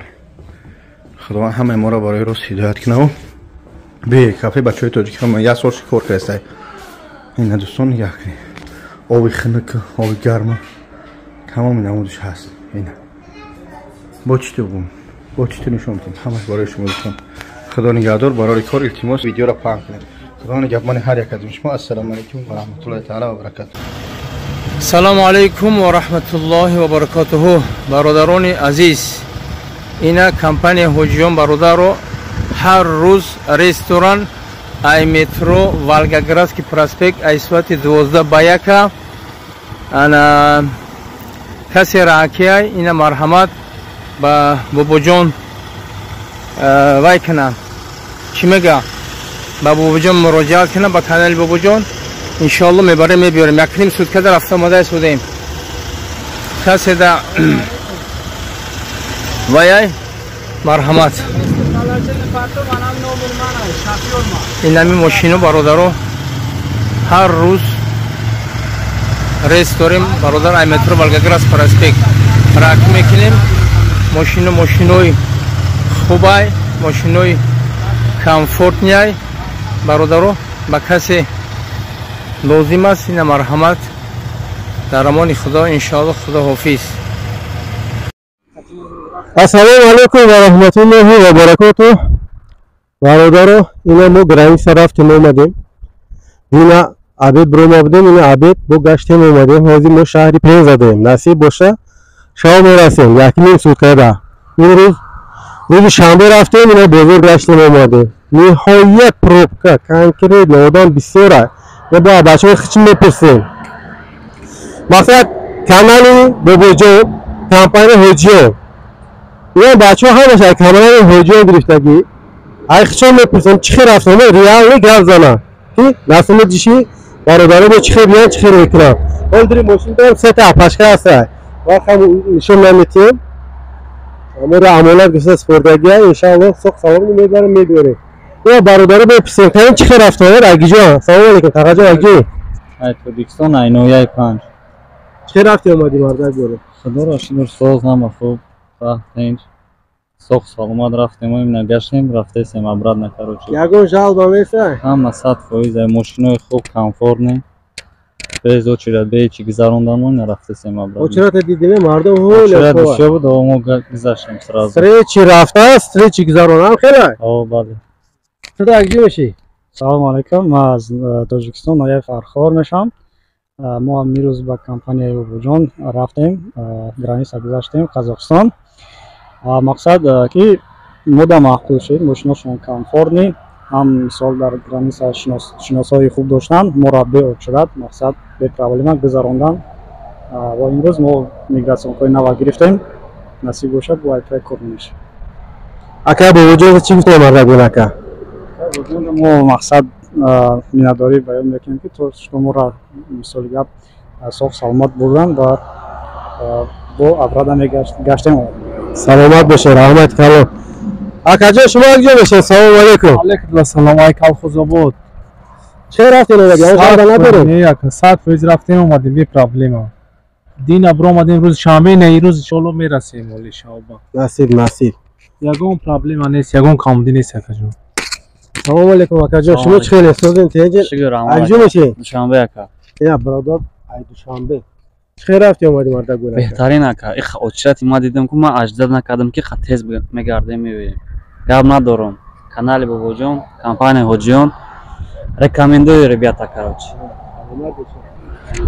Худованд ҳамаи моро барои рост ҳидоят кунав. Бе кафе бачаҳои тоҷик ҳама як сол шикор кардастай. Ина дӯстон нигоҳ кунед. Оби хунук, оби гарм, тамоми намудиш ҳаст. Ина. Бо чӣ ту бум? Бо чӣ ту нишон медиҳем? Ҳамаш барои шумо дӯстон. Худо нигаҳдор, барори кор илтимос видеоро паҳн кунед. Худо нигаҳбони ҳар як аз шумо. Ассалому алайкум ва раҳматуллоҳи таала ва баракатуҳ. Салому алайкум ва раҳматуллоҳи ва баракатуҳ. Бародарони азиз, ина компания ҳоҷиён бародаро ҳар рӯз ресторан ай метро Волгоградский проспект ай соати 12 ба 1 ана касе раакияй ина марҳамат ба бобоҷон вай кунанд. Чӣ мега? Ба бобоҷон муроҷиат кунанд, ба канали бобоҷон. Иншоалло мебарем, мебиёрем. Як ним суткада рафта омада истодем. Касе да ваяй марҳамат. Инами мошино бародаро ҳар рӯз рейс дорем бародар ай метро Волгоград проспект рак мекунем. Мошино мошинои хубай, мошинои комфортняй бародаро. Ба касе лозим аст ина марҳамат. Дар амони Худо иншоалло. Худо ҳофиз. Ассалому алайкум ва раҳматуллоҳи ва баракотуҳ. Бародаро, ина мо граница рафтем омадем. Дина обед бирома будем, ина обед бо гаштем омадем. Ҳозир мо шаҳри Пенза дорем. Насиб боша шав мерасем. Як ним суткада. Имрӯз рӯзи шанбе рафтем, ина бозор гаштем омадем. Ниҳоят пробка, конкретно одам бисёра. Мо бо бачаҳои хичи мепурсем. Мақсад канали Бобоҷон, компания Ҳоҷиён. Ина бачаҳо ҳамаш аз канали Ҳоҷиён гирифтагӣ. Ай хичон мепурсем чӣ хел рафтам, реально гап занам. Ки насиб диши бародаро бо чӣ хел биён, чӣ хел мекунам. Ҳол дири мошин дорам, сета апашка ҳаст. Вақт нишон наметиҳем. Аморо амонат гирифта супордагия, иншааллоҳ соқ салом мебарем, мебиёрем. Ина бародаро мепурсем, кани чӣ хел рафтам, Агиҷон. Салом алейкум, Тағаҷон Аги. Ай Тоҷикистон, ай ноҳияи 5. Чӣ хел рафти омадӣ мардак боро? Худоро шукр, соз ҳама хуб, тинч. Соқ саломат рафтем, мо гаштем, рафтесем обратно, короче. Ягон жалоба нест? Ҳама 100%, ай мошинои хуб, комфортный. Без очередь, бе ҳеҷ гузарондан мо рафтесем обратно. Очередь дидем, мардум ҳол. Очередь бисёр буд, мо гузаштем сразу. Встречи рафта, встречи гузаронам хеле? О, бале. Ту да куҷо мешӣ? Салому алайкум, ман аз Тоҷикистон, ноҳияи Фархор мешавам. Мо ҳам имрӯз ба компанияи Бобоҷон рафтем, граница гузаштем, Қазоқистон. Мақсад ки мода маъқул шуд, мошиношон комфортный, ҳам мисол дар граница шиносҳои хуб доштанд, моро бе очередь, мақсад бе проблема гузарондан. Ва имрӯз мо миграционкаҳои нава гирифтем, насиб бошад бо айпай кор мешавад. Ака Бобоҷон, чӣ гуфтем мардак ака? Мо мақсад миннатдорӣ баён мекунем, ки то шуморо мисоли гап соф саломат бурдан ва бо абрада гаштем. Саломат бошед, раҳмат калон. Акаҷон, шумо як ҷо мешед? Салому алейкум. Алейкум ассалом, ай Колхозобод. Чӣ рафтем омадем? Шаҳрда надорем? Не, ака, 100% рафтем омадем, бе проблема. Дина биромадем рӯзи шанбе, не, рӯзи иншоалло мерасем оли шаоба. Насиб, насиб. Ягон проблема нест, ягон камбудӣ нест, акаҷон. Салому алейкум, акаҷон, шумо чӣ хеле созем теҷи? Шукр, Айҷо мешед? Душанбе, ака. Ина бародар, ай Душанбе. Чӣ хел рафти омадӣ мардак гул? Беҳтарин, ака. Их очрати ма дидам, ку ма аждад накардам, ки ха тез мегардем меоем. Гап надорам. Канали Бобоҷон, компания Ҳоҷиён. Рекомендую, ребята, короче.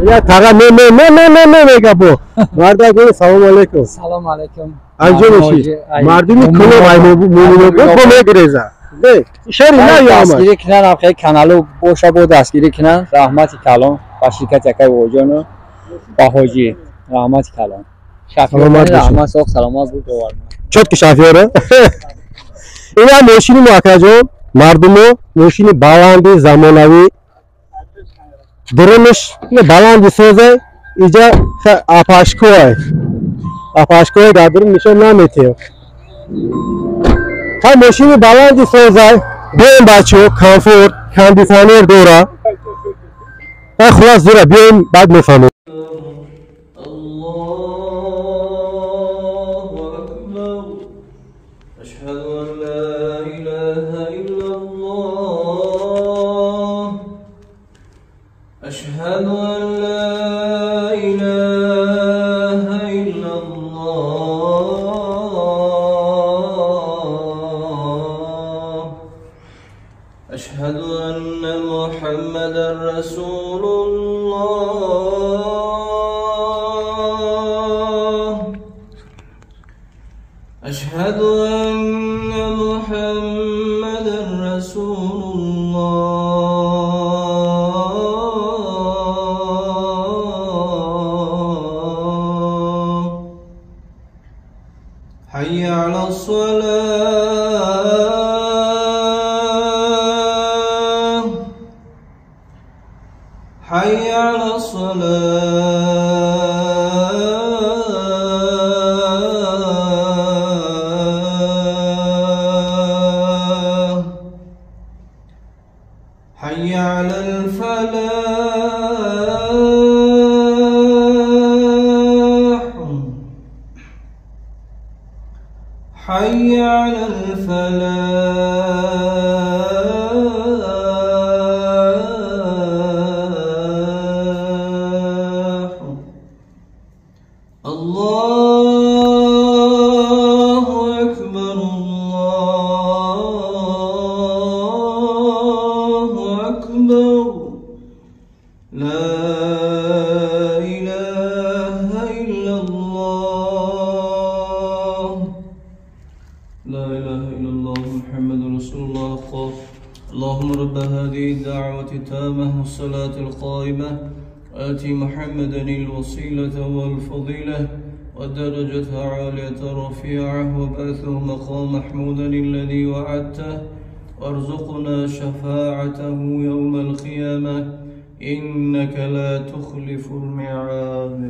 Я тага не не не не не не мега бо. Мардак гул, салому алейкум. Салому алейкум. Айҷо меши? Мардуми кулоб ай Муминобод бо мегиреза. Не, шери на ёмад. Дастгирӣ кунан, ам хеле каналу боша бо дастгирӣ кунан. Раҳмати калон ба ширкати акай Бобоҷону ба ҳоҷӣ. Раҳмати калон. Саломат бошед. Раҳмат, соқ саломат буд овард. Чётки шофёра. Ина мошини мо, акаҷон, мардумо, мошини баланди замонавӣ. Дурунаш баланди соза, иҷа апашкоай. Апашкоай дар дурун нишон наметиҳем. Ха мошини баланди соза, биёем бачаҳо, комфорт, кондитсионер дора. Ха хулас дора, биёем баъд мефаҳмем. أشهد أن لا إله إلا الله أشهد أن محمدا رسول الله أشهد أن محمدا رسول الله حي على الصلاة حي على الصلاة حي على الفلاح حي على الفلاح الله أكبر الله أكبر لا إله إلا الله لا إله إلا الله محمد رسول الله. اللهم رب هذه الدعوة التامة والصلاة القائمة آتي محمدا الوسيلة والفضيلة والدرجة عالية رفيعة وابعثه مقام محمودا الذي وعدته وارزقنا شفاعته يوم القيامة إنك لا تخلف الميعاد.